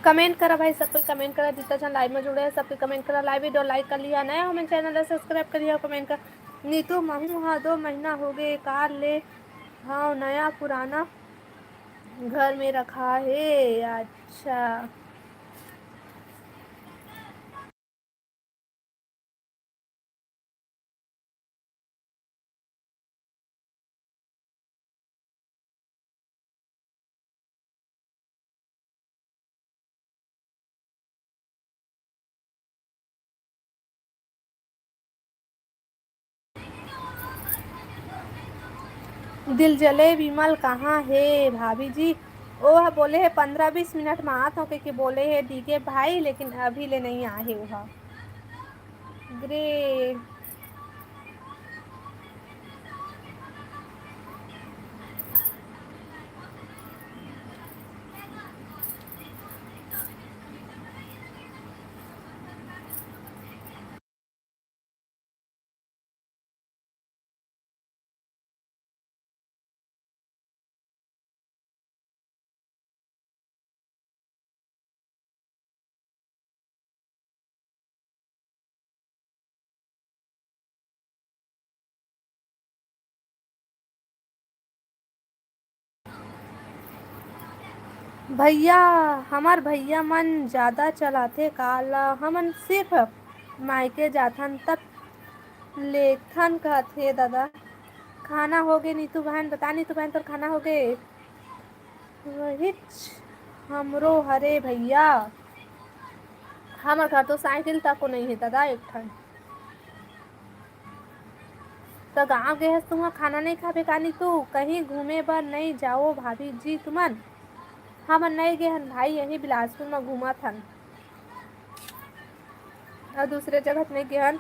Comment करा भाई, सब कोई comment करा, जितना जन live में जुड़े हैं, सब कोई comment करा। Live video like कर लिहा, नया हो मन channel ला subscribe कर लिहा, comment कर। नीतू, महू हा दो महीना होगे, कार ले हव, नया पुराना घर में रखा हे। अच्छा। दिलजले विमल कहाँ हे भाभी जी? ओ ह बोले हे पंद्रह बीस मिनट म आत हव कहिके बोले हे डीके भाई, लेकिन अभी ले नइ आए हे ओ ह। ग्रे भैया, हमर भैया मन जादा चलाथे कार ला, हमन सिर्फ मायके जाथन तब लेथन कहत हे दादा। खाना होगे नीतू बहन, बता नीतू बहन तोर खाना होगे? वहिच हमरो हरे भैया, हमर घर तो साइकिल तको नइ हे दादा एक ठन। त गाँव गे हस तुँहर खाना नइ खाबे कानी तू? कहीं घूमे बर नइ जाओ भाभी जी तुमन? हमन नइ गे हन भाई, यही बिलासपुर म घूमत हन, अउ दूसरे जगह नइ गे हन।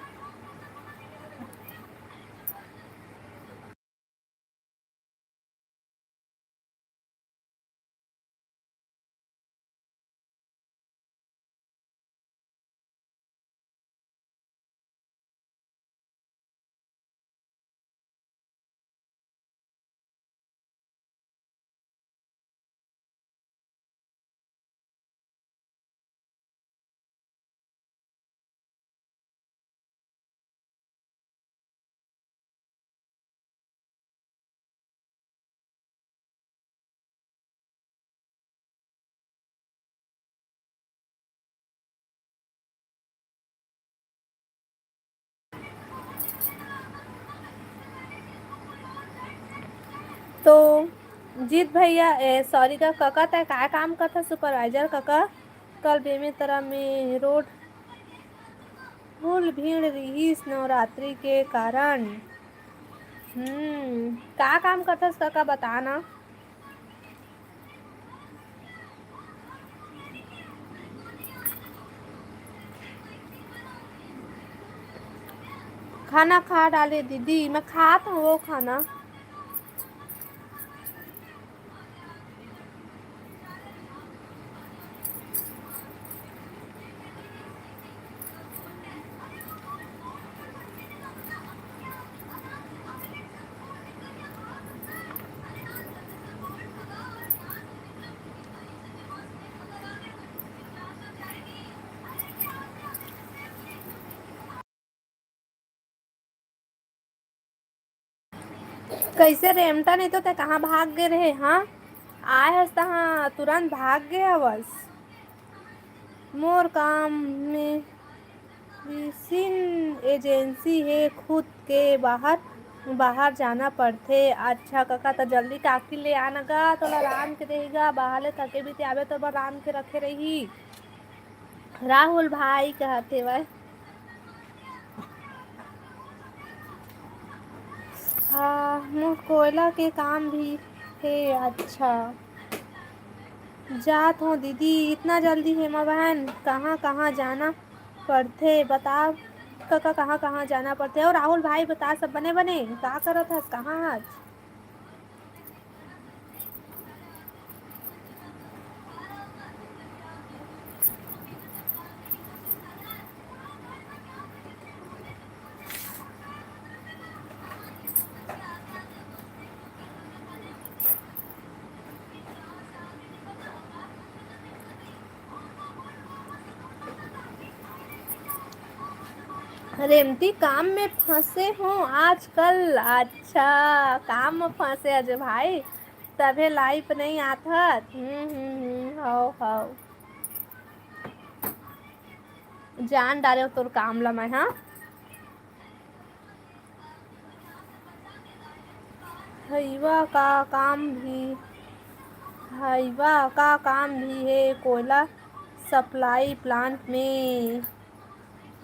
तो जीत भैया, ए, sorry का कका, तै काय काम करथा supervisor कका? कल बेमेतरा में road फुल भीड़ रिहिस नवरात्रि के कारण। हम्म, का काम करथस कका, बता ना। खाना खा डाले दीदी, मैं खात हूँ वो खाना। कइसे रेमटा, नहीं तो तैं कहाँ भाग गे रहे? हाँ, आए हस तहाँ तुरंत भाग गे हवस। मोर काम में बिसिन एजेंसी हे, खुद के बाहर, बाहर जाना पड़थे। अच्छा कका, त जल्दी काकी ले आना गा, तोला रांध के देही गा, बाहर ले थके बीते आबे, तोर बर रांध के रखे रही। राहुल भाई कहत हेवय। हाँ, मोर कोयला के काम भी हे। अच्छा, जात हों दीदी, इतना जल्दी हे मोर बहन? कहाँ कहाँ जाना पड़थे बता कका, कहाँ कहाँ जाना पड़थे? अउ राहुल भाई बता, सब बने बने? का करत हस, कहाँ हस? रेमटी काम में फंसे हो आजकल। अच्छा, काम में फंसे अजय भाई, तभे लाइव नहीं आथस। हम्म, हम्म, हम्म, हव, हव। जान डारेंव तोर काम ला मैं, हाँ। हइवा का काम भी, हइवा का काम भी हे, कोयला सप्लाई प्लांट में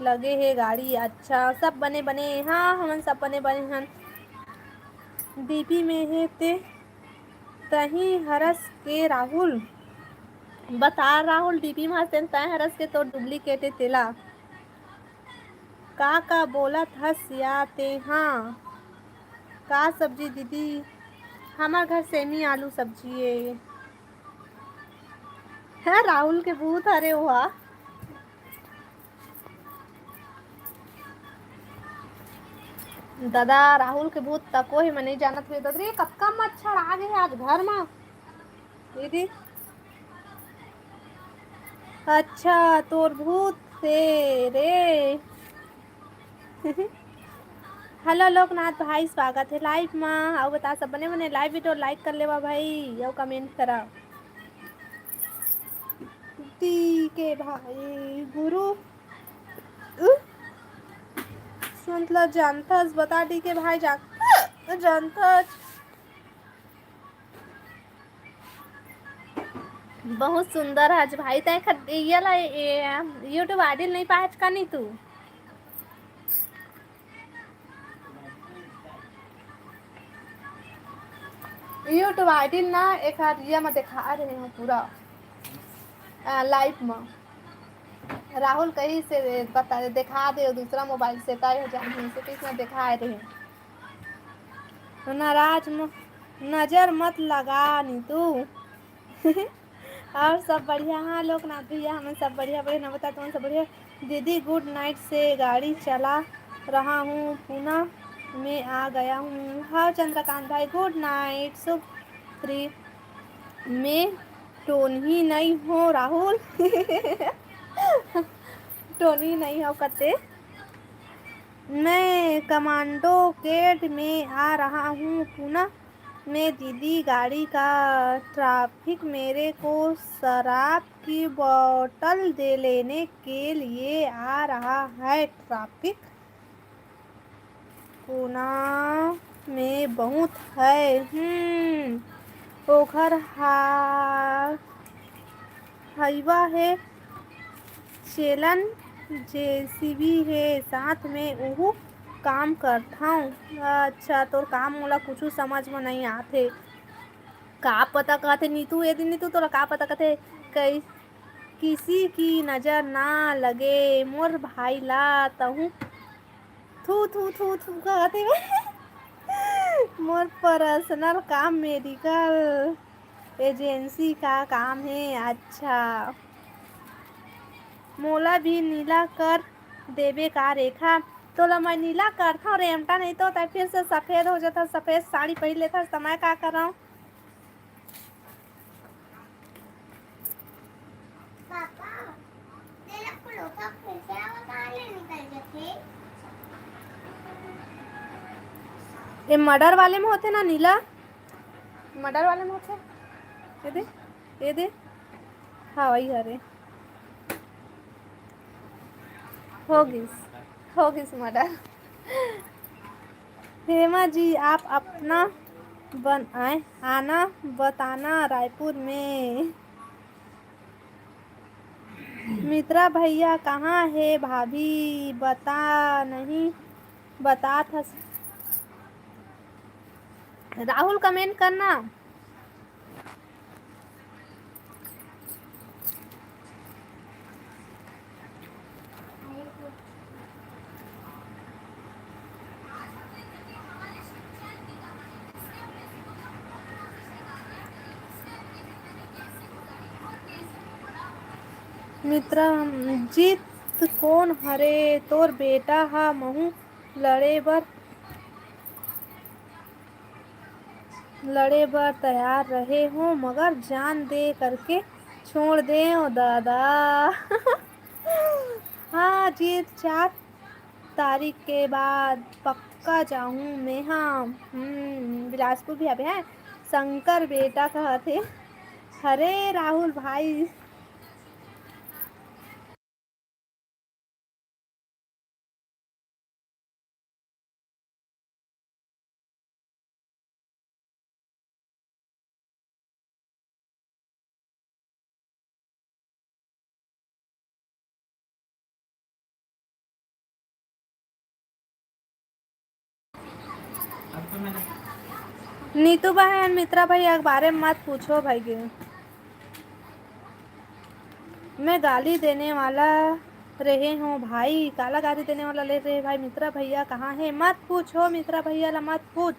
लगे हे गाड़ी। अच्छा, सब बने बने, हाँ, हमन सब बने बने हन। डीपी में हे ते, तहीं हरस के राहुल। बता राहुल, डीपी में हरस तेन, तैं हरस के, तोर डुप्लीकेट हे तेला। का का बोलत हस या तेंहा? का सब्जी दीदी? हमर घर सेमी आलू सब्जी ए। है, राहुल के भूत हरे ओहा। दादा, राहुल के भूत तको हे, मैं नहीं जानत हुए। ददरी, कतका मच्छर आ गे हे आज घर मा। दीदी, अच्छा, तोर भूत से रे। हेलो लोकनाथ भाई, स्वागत हे लाइव मा। अउ बता, सब बने बने? लाइव वीडियो लाइक कर लेवा भाई, अउ कमेंट करा। डी के भाई गुरु, उ? सुन ल जानथस, बता डी के भाई, जान-, जानथस। बहुत सुंदर हच भाई। तैं खत-, ये ला, ये, YouTube आईडी नहीं पाए हच का नहीं तू? YouTube आईडी ना एक हाथ ये मैं दिखा रहे हूँ पूरा, आ, लाइव में। राहुल कहीं से बता, दिखा दे, दूसरा मोबाइल से तय हो जाए, सेटिंग्स में दिखा रहे हूँ। नाराज म-, नजर मत लगा नीतू। और सब बढ़िया? हाँ, लोकनाथ भैया, हमन सब बढ़िया, बढ़िया ना बता, तुमन सब बढ़िया? दीदी, गुड नाइट से गाड़ी चला रहा हूँ, पुणे में आ गया हूँ। हाँ, चंद्रकांत भाई, गुड नाइट, शुभ रात्रि। मैं टोनही नहीं हो राहुल। टोनही नहीं हो कते। मैं कमांडो कैड में आ रहा हूँ, पुणे में दीदी गाड़ी का ट्रैफिक मेरे को शराब की बोतल दे लेने के लिए आ रहा है ट्रैफिक। पुणे में बहुत है। हम्म, ओखर हा-, हइवा है चेलन जेसीबी हे साथ में, उहू काम करथंव। अच्छा, तोर काम मोला कुछु समझ म नइ आथे। का पता कहथे नीतू, ए दिन नीतू, तोला का पता कहथे, कई, किसी की नजर ना लगे मोर भाई ला, तहूँ थू, थू, थू, थू कहत हे। मोर पर्सनल काम मेडिकल एजेंसी का काम हे। अच्छा, मोला भी नीला कर देबे का रेखा? तोला मैं नीला करथंव रेमटा, नहीं तो तै फिर से सफेद हो जाथा, सफेद साड़ी पहिर लेथस, त मैं का करंव? ए मर्डर वाले में होथे ना नीला, मर्डर वाले में होथे। ए दे, ए दे, हाँ, वही हरे। हो गिस, हो गिस मर्डर। हेमा जी, आप अपना बन आए, आना बताना रायपुर में। मित्रा भैया कहाँ हे भाभी, बता नहीं, बतात हस। राहुल, कमेंट करना। मित्रा, जीत कोन हरे? तोर बेटा ह महू लड़े बर, लड़े बर तैयार रहे हो, मगर जान दे करके छोड़ दे ओ दादा। हाँ, जीत चार तारीख के बाद पक्का जाहूँ मैं। हाँ, हम्म, बिलासपुर भी आबे है। शंकर बेटा कहत हे, हरे राहुल भाई। नीतू बहन, मित्रा भैया के बारे में मत पूछो भाई गे। मैं गाली देने वाला रहे हूँ भाई। काला गाली देने वाला ले रहे भाई? मित्रा भैया कहाँ है? मत पूछो मित्रा भैया ला, मत पूछ।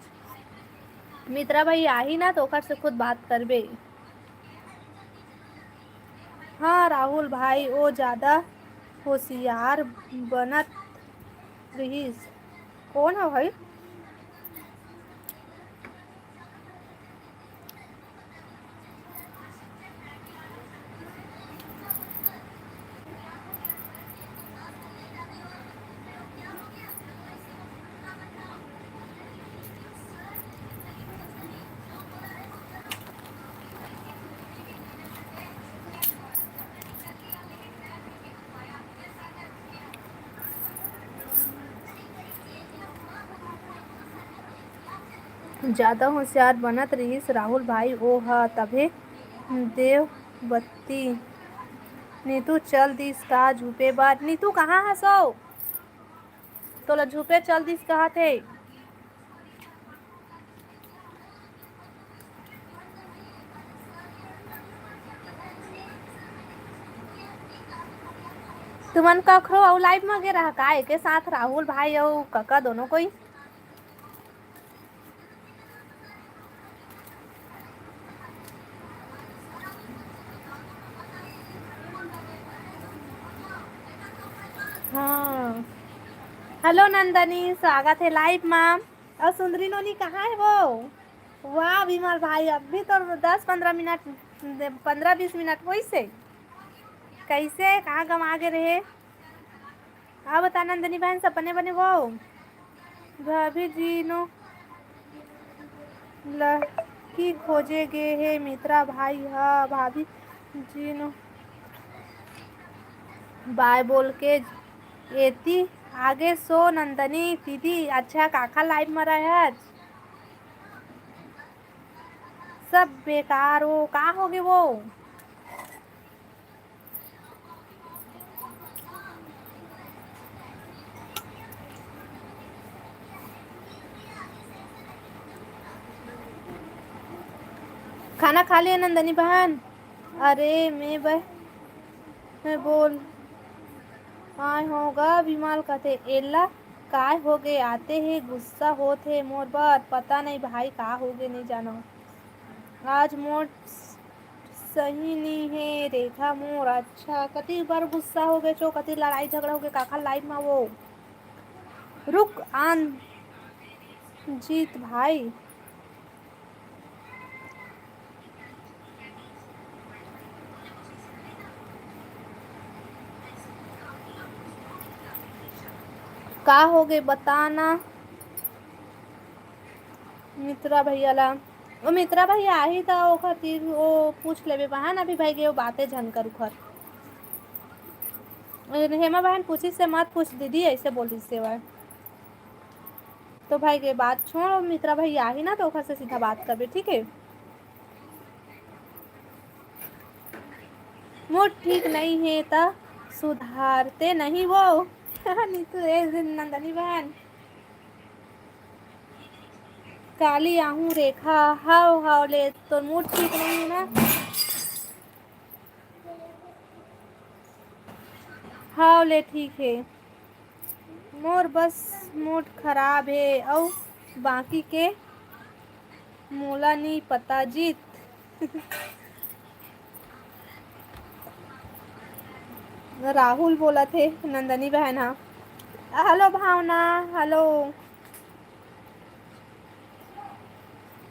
मित्रा भैया आही ना तो ओकर से खुद बात करबे। हाँ राहुल भाई, ओ ज्यादा होशियार बनत रिहिस। कौन है भाई? जादा होशियार बनत रिहिस राहुल भाई, ओ ह तभे देव बत्ती। नीतू चल दिस का झूपे बर? नीतू कहाँ हसो? तोला झूपे चल दिस कहत हे। तुमन कखरो अउ लाइव म गे रहा का? एके साथ राहुल भाई अउ कका दोनों कोई। हाँ। हेलो नंदनी, स्वागत है लाइव मा। अउ सुंदरी नोनी कहाँ है वो? वाह विमल भाई, अभी तो दस पंद्रह मिनट, पंद्रह बीस मिनट होइस हे। कैसे, कहाँ गमा गे रहे? आ बता नंदनी बहन, सब बने बने वो? भाभी जी नो लड़की खोजे गे हे मित्रा भाई ह, भाभी जी नो बाय बोल के एती आगे सो नंदनी दीदी। अच्छा, काखर लाइव म रहे आज? सब बेकार, वो का होगे वो? खाना खा लिया नंदनी बहन? अरे मैं बह-, मैं बोल आए हों गा, विमल कथे, "एला काय होगे? आते हे गुस्सा होत हे मोर बर, पता नहीं भाई का होगे, नहीं जानो। आज मोर सही नी हे रेखा मोर।" अच्छा, कति बार गुस्सा होगे चो, कति लड़ाई झगड़ा होगे, काखर लाइफ मा वो? रुक आन जीत भाई। का होगे बता ना मित्रा भैया ला। ओ मित्रा भैया आही त ओखर तीर ओ पूछ लेबे बहन, अभी भाई गे ओ बाते झन कर उखर। हेमा बहन पूछिस से मत पूछ दीदी, ऐसे बोलिस से वह। तो भाई के बात छोड़, मित्रा भैया आही ना तो ओखर से सीधा बात करबे, ठीक है? मूड ठीक नहीं है त सुधारते नहीं वो। नीतू, ए नंदनी बहन, काली आहूँ रेखा। हाव हाव ले, तोर मूड ठीक नहीं है ना? हाव ले ठीक हे, मोर बस मूड खराब हे, अउ बाकी के मोला नी पता जीत। राहुल बोलत हे, नंदनी बहन हा। हेलो भावना, हेलो।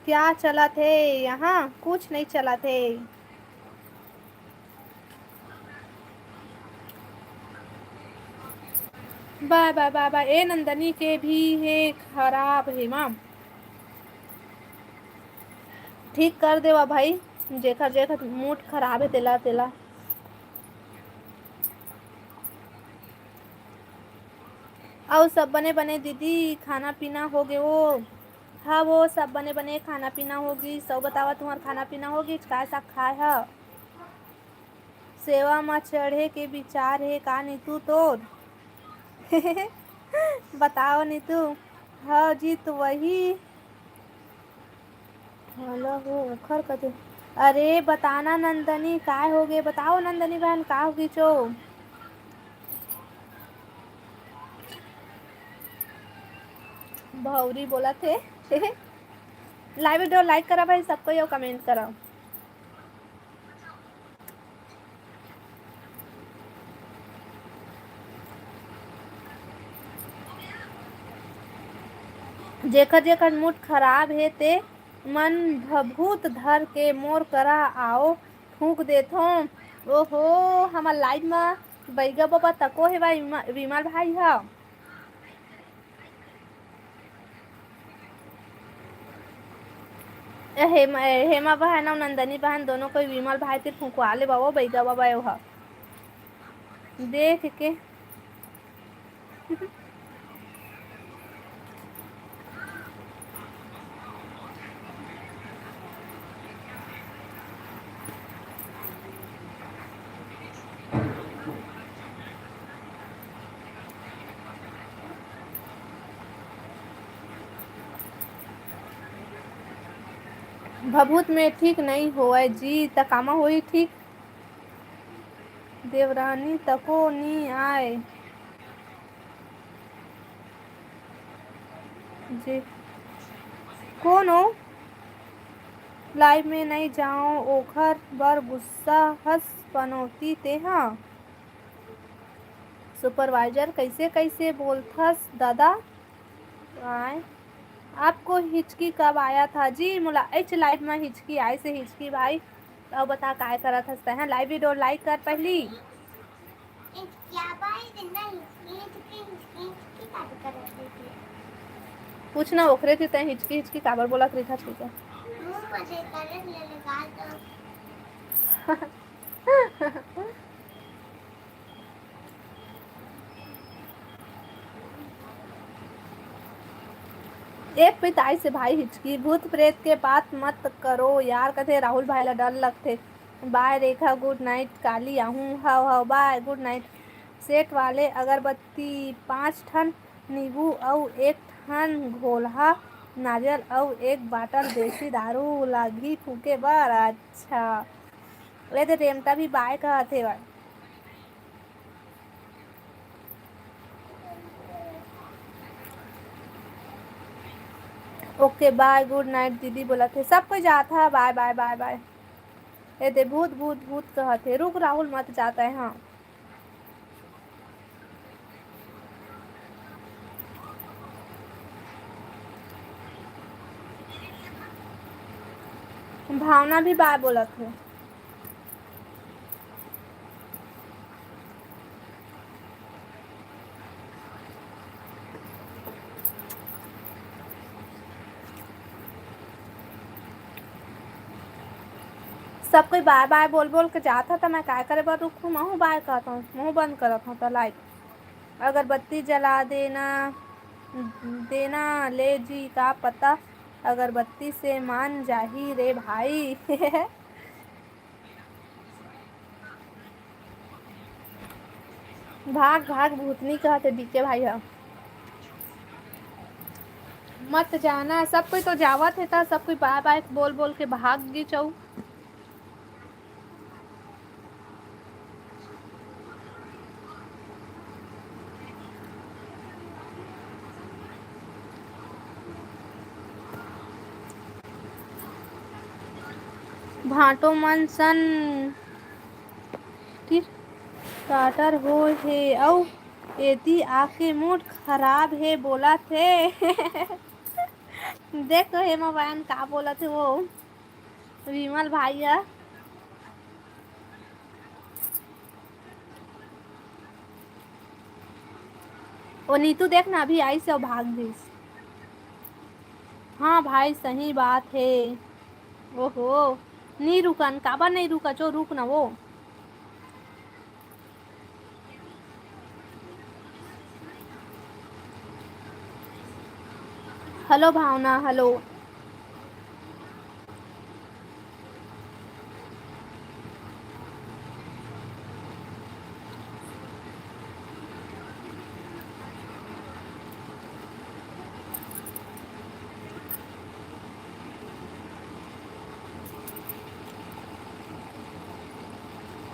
क्या चलत हे यहाँ? कुछ नहीं चलत हे। बाय बाय बाय बाय। ए नंदनी के भी हे खराब हे माँ, ठीक कर देवा भाई, जेकर जेकर मूड खराब हे तेला तेला। अउ सब बने बने दीदी, खाना पीना हो गे वो? हाँ वो सब बने बने खाना पीना होगी। सब बतावा तुम्हार खाना पीना होगी, काय साग खाए ह? सेवा म चढ़े के विचार हे का नीतू तोर? बताओ नीतू। हाँ जीत वही। हेलो हो, ओखर कथे। अरे बताना नंदनी, काय होगे? बताओ नंदनी बहन, का होगी चो? भौरी बोलत हे। लाइव वीडियो लाइक करा भाई, सबको यो कमेंट करा। जेकर जेकर मूड खराब हे ते मन भभूत धर के मोर करा आओ, फूंक देथों। ओहो, हमर लाइव म बैगा बाबा तको हे भाई विमल भाई ह। ए, हेमा, ए, हेमा बहन अउ नंदनी बहन दोनों कोई विमल भाई तीर फुंकवा ले बाबा, बैगा बाबा एव ह। देख के। भभूत में ठीक नइ होवय जी, त कामा होही ठीक? देवरानी तको नी आय। जे कोनो लाइव में नइ जाओ, ओखर बर गुस्सा हस पनौती तेहा। सुपरवाइजर कइसे कइसे बोलथस ददा? आय, आपको हिचकी कब आया था जी? मोला एच लाइव में हिचकी आय से हिचकी भाई। अउ बता काय करत हस तैं? लाइव वीडियो लाइक कर पहली। पूछ ना ओखरे ती तैं हिचकी हिचकी काबर बोलत रहिथस पूछा। एक पिताई से भाई हिचकी, भूत प्रेत के बात मत करो यार, कथे राहुल भाई ला डर लगथे। बाय रेखा, गुड नाइट, काली आहूं। हव हव, बाय, गुड नाइट। सेट वाले अगरबत्ती पाँच ठन, नींबू अउ एक ठन घोलहा नारियल अउ एक बाटल देसी दारू लागही फूके बर। अच्छा, ए दे रेमटा भी बाय कहत हे। OK, bye, good night दीदी बोलत हे। सब कोई जात हे, bye, bye, bye, bye। ए दे भूत, भूत, भूत कहत हे। रुक राहुल, मत जात हे, हाँ। भावना भी bye बोलत हे। सब कोई bye bye बोल बोल के जात हे, त मैं काय करे बर रुकहूँ? महूँ bye कहत हूँ, महूँ बंद करत हूँ त live। अगरबत्ती जला देना, देना ले जी, का पता अगरबत्ती से मान जाही रे भाई। भाग भाग भूतनी कहत हे डीके भाई ह। मत जाना, सब कोई तो जावत हे, त सब कोई bye bye बोल बोल के भाग गे चौ। भांटो मन सन टिर टाटर होय हे, अउ एती आके mood खराब हे बोलत हे। देख तो हेमा बहन का बोलत हे वो विमल भाई ह। ओ नीतू देख ना, अभी आइस अउ भाग गइस। हाँ भाई, सही बात हे। ओहो, नी रुकन, काबर नहीं रुका, चो रुक ना वो। Hello भावना, hello।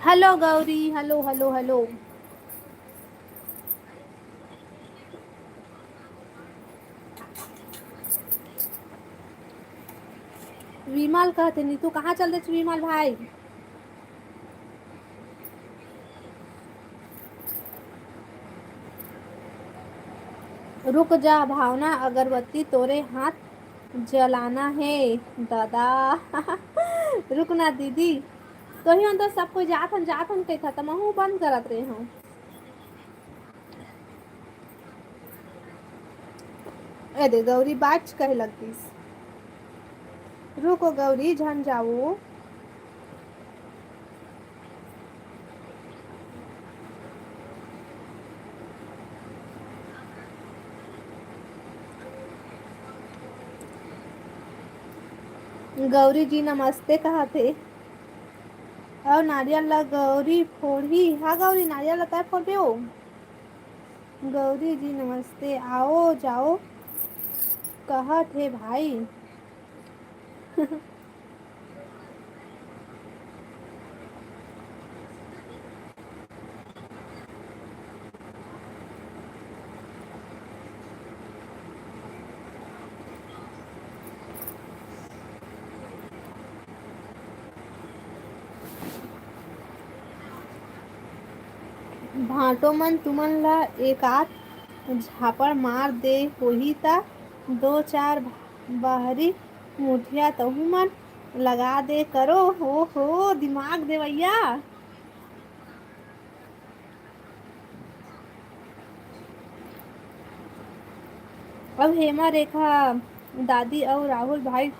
Hello Gauri, hello, hello, hello। विमल कहते नीतू कहाँ चल देच विमल भाई? रुक जा भावना, अगरबत्ती तोरे हाथ जलाना हे दादा। रुक ना दीदी, तोही मन तो सब कोई जात हन, जात हन कहिथा, त महूँ बंद करत रहे हूँ। ए दे गौरी बाच कहे लगतीस, रुको गौरी झन जाओ। गौरी जी नमस्ते कहत हे। अउ नारियल ला गौरी फोड़ही। हाँ गौरी, नारियल ला तय फोड़बे ओ। गौरी जी नमस्ते, आओ जाओ कहत हे भाई। भांटो मन तुमन ला एकात झापड़ मार दे होही त दो चार बाहरी मुठिया तहू मन लगा दे करो। हो हो, दिमाग देवैया। अब हेमा रेखा दादी अउ राहुल भाई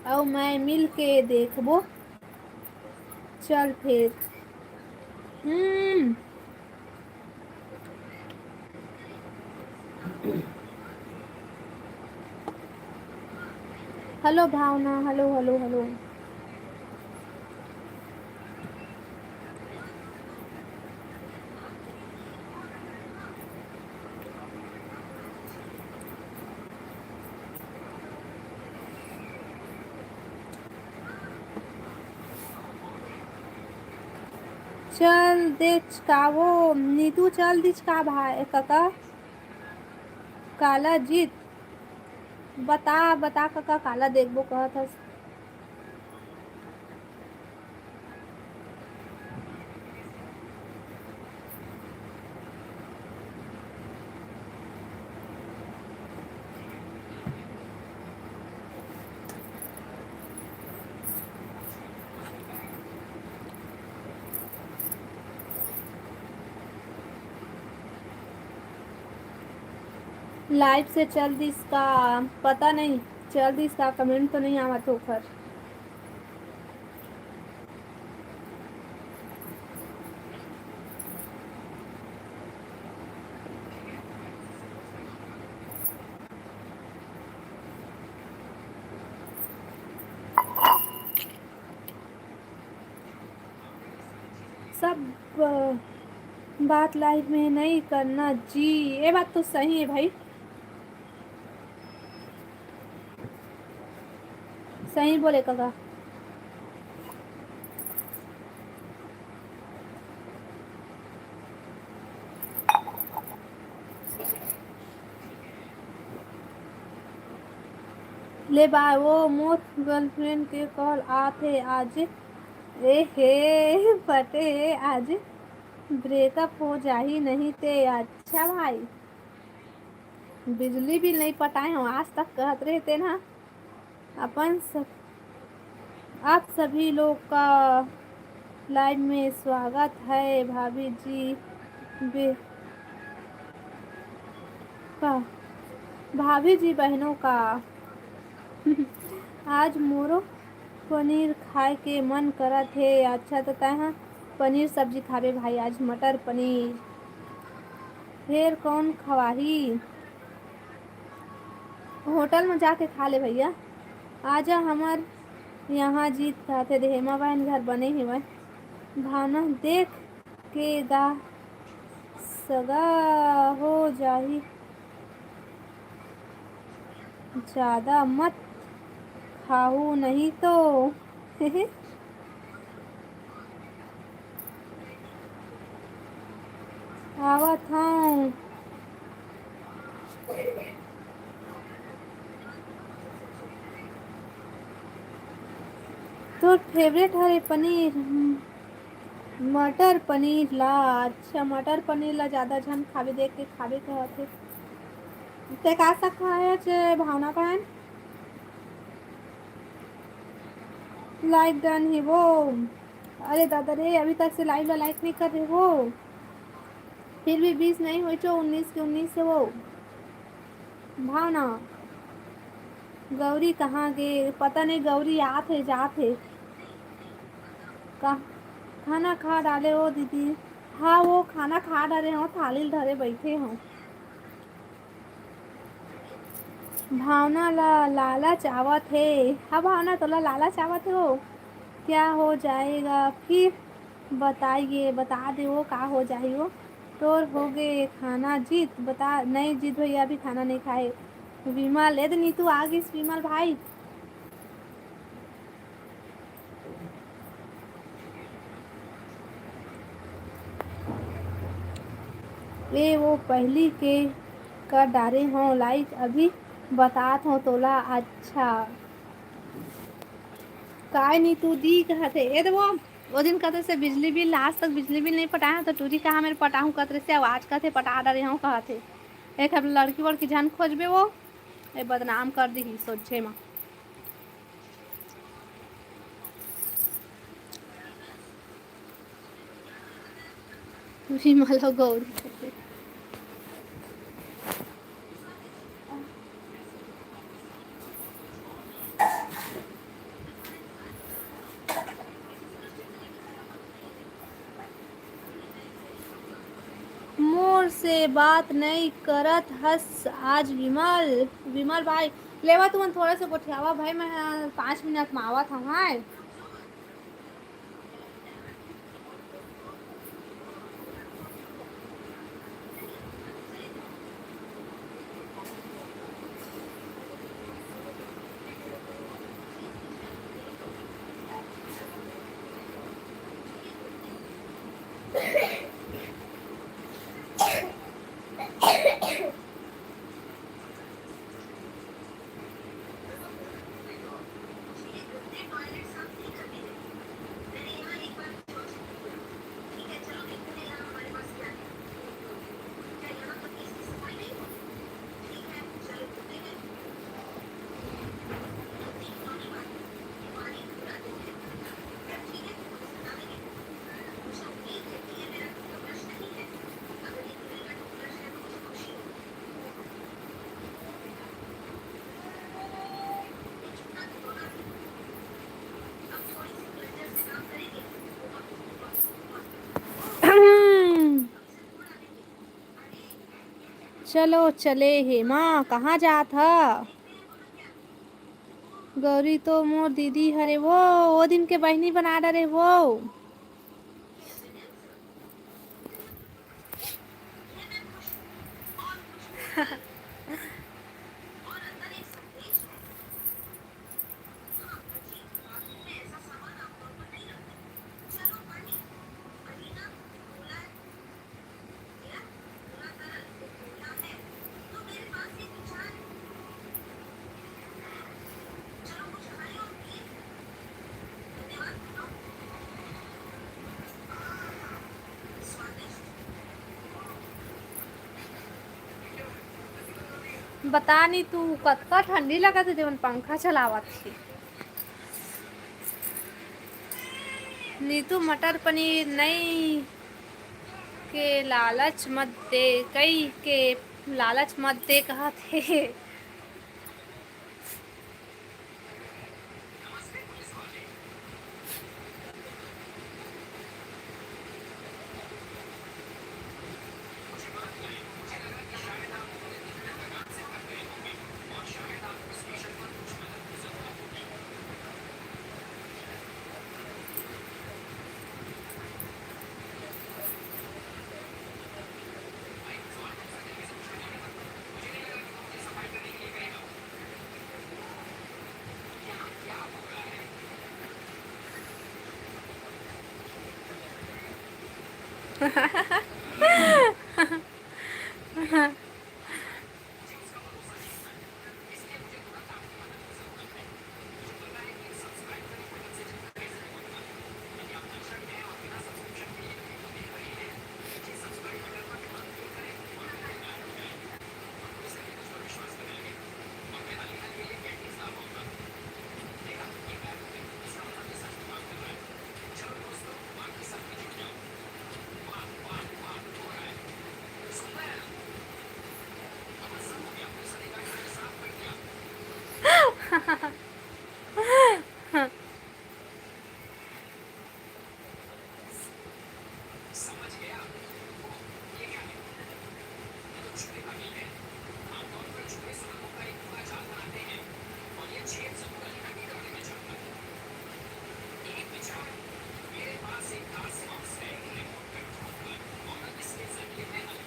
अउ मैं मिल के देखबो। चल फेर। हम्म। Hello भावना, hello, hello, hello। चल देच का वो, नीतू चल दिच का भाई, कका? काला जीत, बता, बता कका, काला देखबो कहत हस? Live से चल दिस का, पता नहीं चल दिस का, comment तो नहीं आवत ओखर। सब, अ, बात live में नहीं करना जी। ये बात तो सही है भाई, सही बोले कका। ले बा, वो मोर girlfriend के call आथे आज। ए हे, पटे आज breakup हो जाही नहीं ते। अच्छा भाई, बिजली बिल नहीं पटाए हो आज तक कहत रहते ना। अपन सब, आप सभी लोग का live में स्वागत है भाभी जी। बे-, का, भाभी जी बहनों का। आज मोरो पनीर खाए के मन करत हे। अच्छा, तो तैं ह पनीर सब्जी खाबे भाई, आज मटर पनीर। फेर कौन खवाही? होटल में जाके खा ले भैया। आजा हमर यहाँ जीत खाते दे, हेमा बहन घर बने हेवय। भावना देख के गा सगा हो जाही। ज्यादा मत खाहू नहीं तो। आवत हूँ। तोर favourite हरे पनीर? हम्म। मटर पनीर ला। अच्छा, मटर पनीर ला ज्यादा झन खाबे, देख के खाबे कहत हे। ते का साग खाए आज भावना बहन? Like done हे वो। अरे दादा रे, अभी तक से live ला like नहीं कर रहे वो, फिर भी बीस नहीं होय चो, उन्नीस के उन्नीस से वो। भावना, गौरी कहाँ गे? पता नहीं, गौरी आत हे, जात हे। का-, खाना खा डाले हो दीदी? हाँ, वो खाना खा डाले हो, थाली धरे बैठे हो। भावना ला लालच आवत हे। हाँ भावना, तोला लालच आवत हे वो? क्या हो जाएगा फिर? बताइए, बता दे वो का हो जाही वो। तोर हो गे खाना जीत? बता, नहीं जीत भैया, अभी खाना नहीं खाए। विमल, ए दे नीतू आ गिस विमल भाई। ए वो पहिली के कर डारे हों like, अभी बतात हों तोला। अच्छा, काय नीतू दी कहत हे? ए दे वो, वो दिन कहत रहिसे बिजली बिल, आज तक बिजली बिल नहीं पटाए हों, तो टूरी कहा मेर पटाहूँ कहत रहिसे, अउ आज कहत हे पटा डारे हों कहत हे। एक अब लड़की वड़की झन खोजबे वो, ए बदनाम कर दिही सोझे मा। विमल अउ गौरी। मोर से बात नई करत हस आज विमल। विमल भाई, लेवा तुमन थोड़ा से गोठियावा भाई, मैं ह पाँच मिनट में आवत हूँ, हाँ। चलो चले हेमा, कहाँ जात ह? गौरी तो मोर दीदी हरे वो, वो दिन के बहिनी बना डरे वो। बता नी तू, कतका ठंडी लगत हे, जेमन पंखा चलावत हे। नीतू मटर पनीर नई के लालच मत दे, कई के लालच मत दे कहत हे।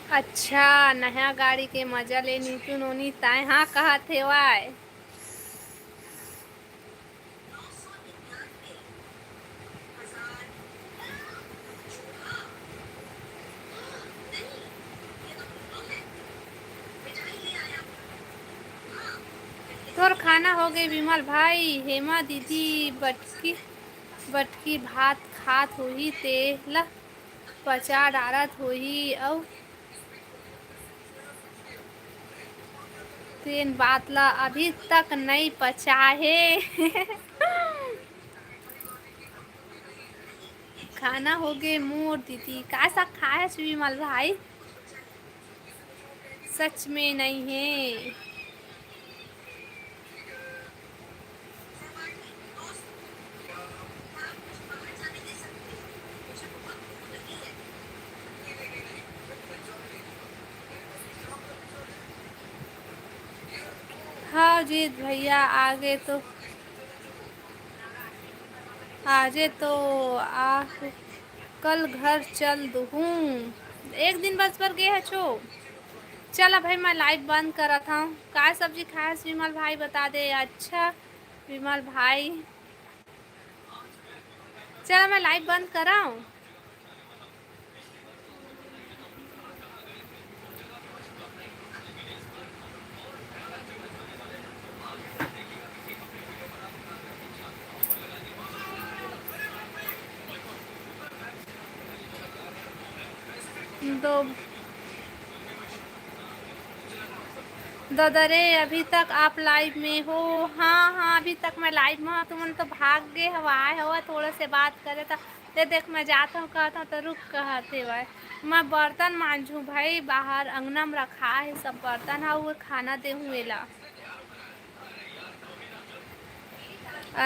अच्छा, नया गाड़ी के मजा ले नीतू नोनी ताय हाँ कहत हेवय। तोर खाना हो गए विमल भाई, हेमा दीदी बटकी बटकी भात खात होही, तेला पचा डारत होही अउ तेन बात ला अभी तक नई पचाहे। खाना होगे मोर दीदी, का साग खाए हस विमल भाई? सच में नई हे। हाँ जीत भैया, आगे तो, आजे तो आ, कल घर चल दुहूँ। एक दिन बस बर गे हचो। चल भाई, मैं live बंद करत हूँ। का सब्जी खाए हस विमल भाई, बता दे। अच्छा विमल भाई, चल मैं live बंद कराऊँ। दो दादा रे, अभी तक आप live में हो? हाँ, हाँ, अभी तक मैं live में हूँ। तुमन तो भाग गे हव, आए हव थोड़ा से बात करे त। ते देख, मैं जात हूँ कहत हूँ तो रुक कहत हेवय। मैं बर्तन मांजू भाई, बाहर अंगना में रखा है सब बर्तन, हाँ, वो खाना देहूँ एला।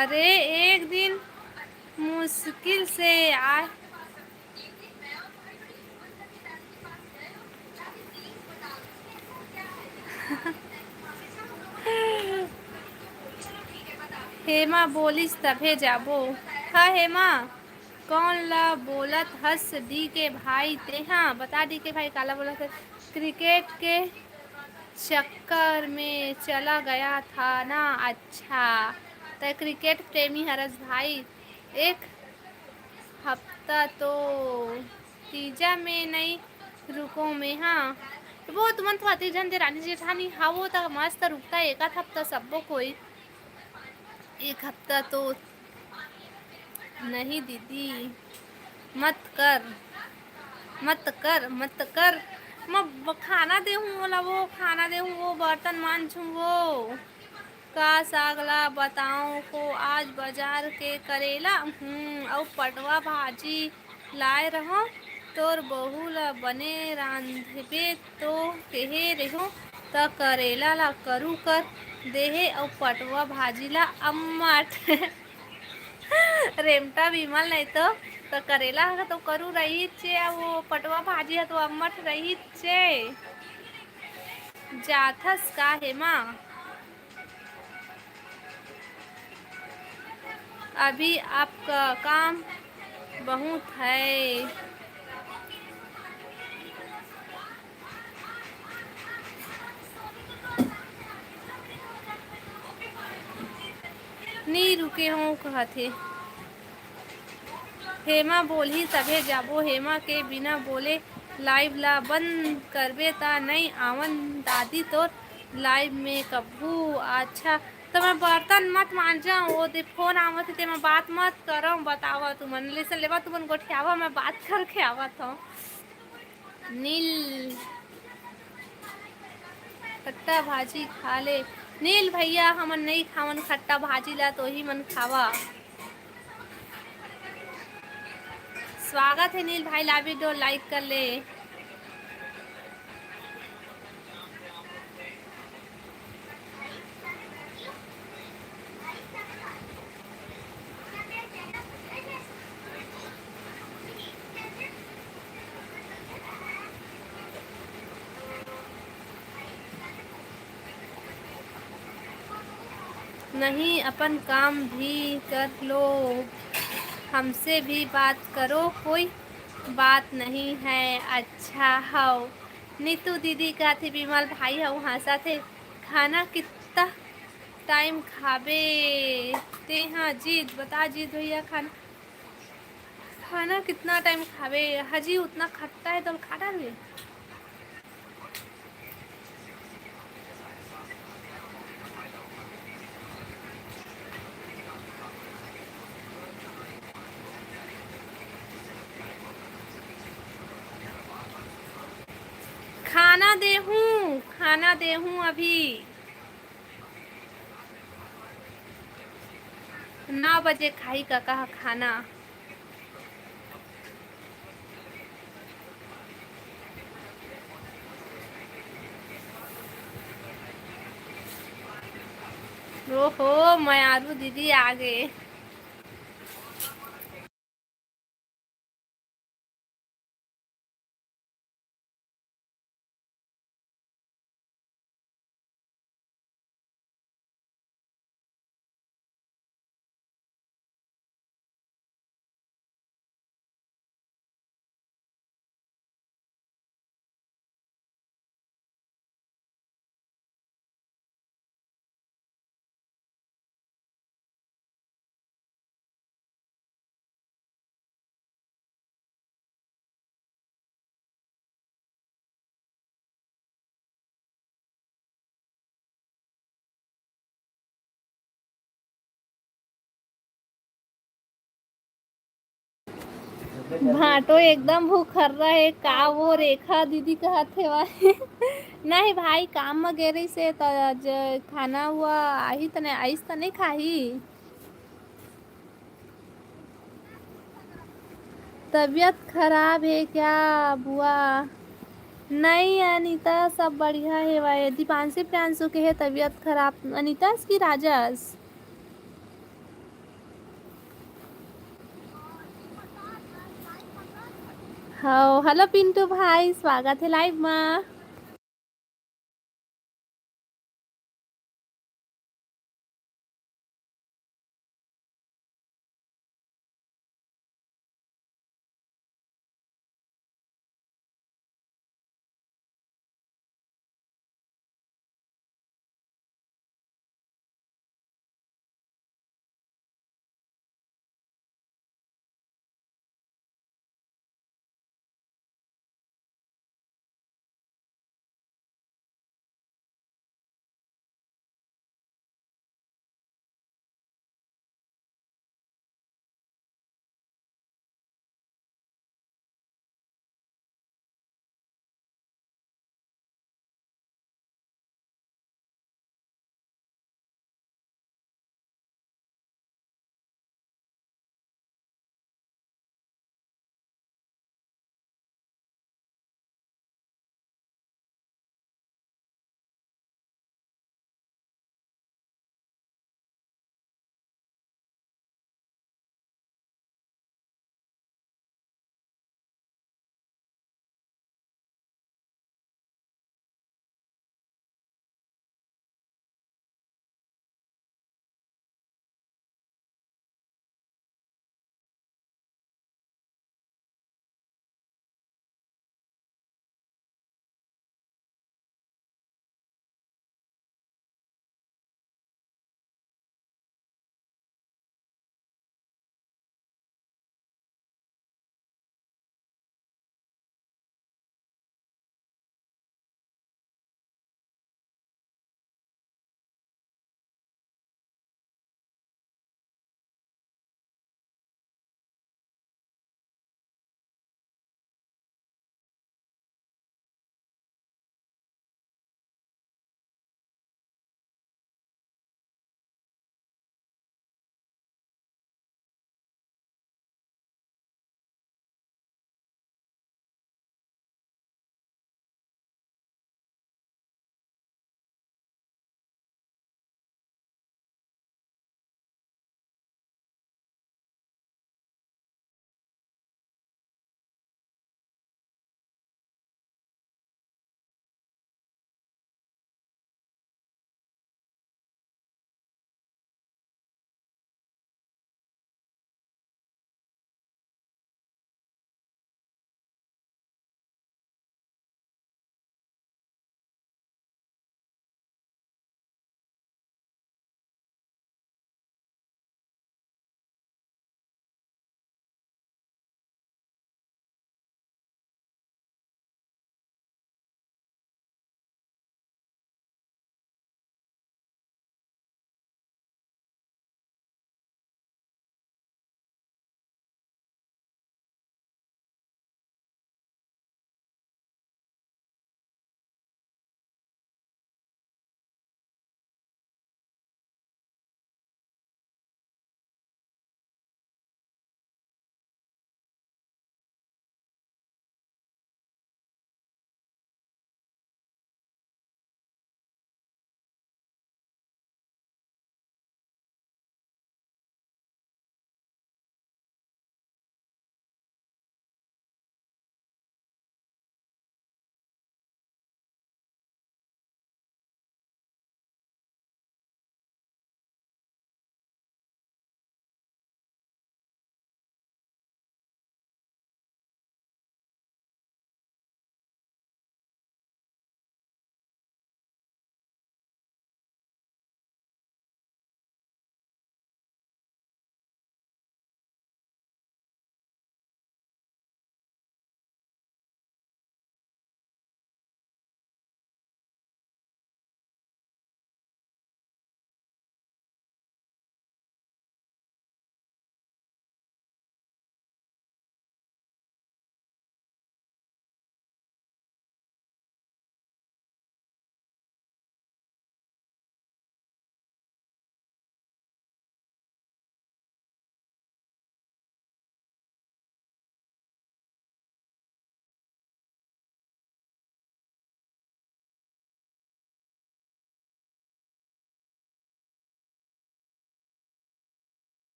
अरे, एक दिन मुश्किल से आए। हेमा बोलिस तभे जाबो। हाँ हेमा, कौन ला बोलत हस डी के भाई तेहा? बता डी के भाई काला बोलत हस? क्रिकेट के चक्कर में चला गया था ना। अच्छा, त क्रिकेट प्रेमी हरस भाई। एक हफ्ता तो तीजा में नहीं रुको में, हाँ। वो तुमन तो अति झन दे रानी जेठानी, हाँ, वो त मस्त रुकता एक आध हफ्ता सब्बो कोई। एक हफ्ता तो नहीं दीदी, मत कर, मत कर, मत कर। मैं ब-, खाना देहूँ ओला, वो खाना देहूँ, वो बर्तन मांजूँ, वो का साग ला बताऊँ को, आज बाजार के करेला, हम्म, अउ पटवा भाजी लाए रहूँ, तोर बहू ला बने रांधबे तो केहे रेहेंव, त करेला ला करू कर देहे अउ पटवा भाजी ला अम्मट। रेमटा विमल नहीं तो, त करेला ह तो करू रहिचे, अउ वो पटवा भाजी ह तो अम्मट रहिचे। जाथस का हेमा? अभी आपका काम बहुत है। नी रुके हों कहत हे। हेमा बोलही तभे जाबो, हेमा के बिना बोले live ला बंद करबे त नई आवन दादी तोर live में कभू। अच्छा, त मैं बर्तन मत मांजा, वो दे फोन आवत हे, तेमा बात मत करव, बतावा तुमन, लेसन लेवा तुमन गोठियावा, मैं बात करके आवत हूँ। नील खट्टा भाजी खा ले। नील भैया, हमन नहीं खावन खट्टा भाजी ला, तो ही मन खावा। स्वागत है नील भाई, लाभी डो like कर ले। नहीं, अपन काम भी कर लो, हमसे भी बात करो, कोई बात नहीं है। अच्छा हव, नीतू दीदी कथे, विमल भाई हव, हंसत हे। खाना कितना टाइम खाबे तेहा जीत? बता जीत भैया, खाना, खाना कितना टाइम खाबे? हजी उतना खट्टा है तो खा डालबे। खाना देहूँ, खाना देहूँ अभी। नौ बजे खाही कका ह खाना। ओहो, मयारू दीदी आ गे। भांटो एकदम भूखर्रा हे का वो रेखा दीदी कहत हेवय। नहीं भाई, काम म गे रहिस हे त आज खाना हुआ आही त नहीं, आइस त नहीं खाही। तबीयत खराब हे क्या बुआ? नहीं अनिता, सब बढ़िया हेवय। दीपांशी प्रियांशु के हे तबीयत खराब। अनिता की राजस? हव, hello पिंटू भाई, स्वागत हे live मा।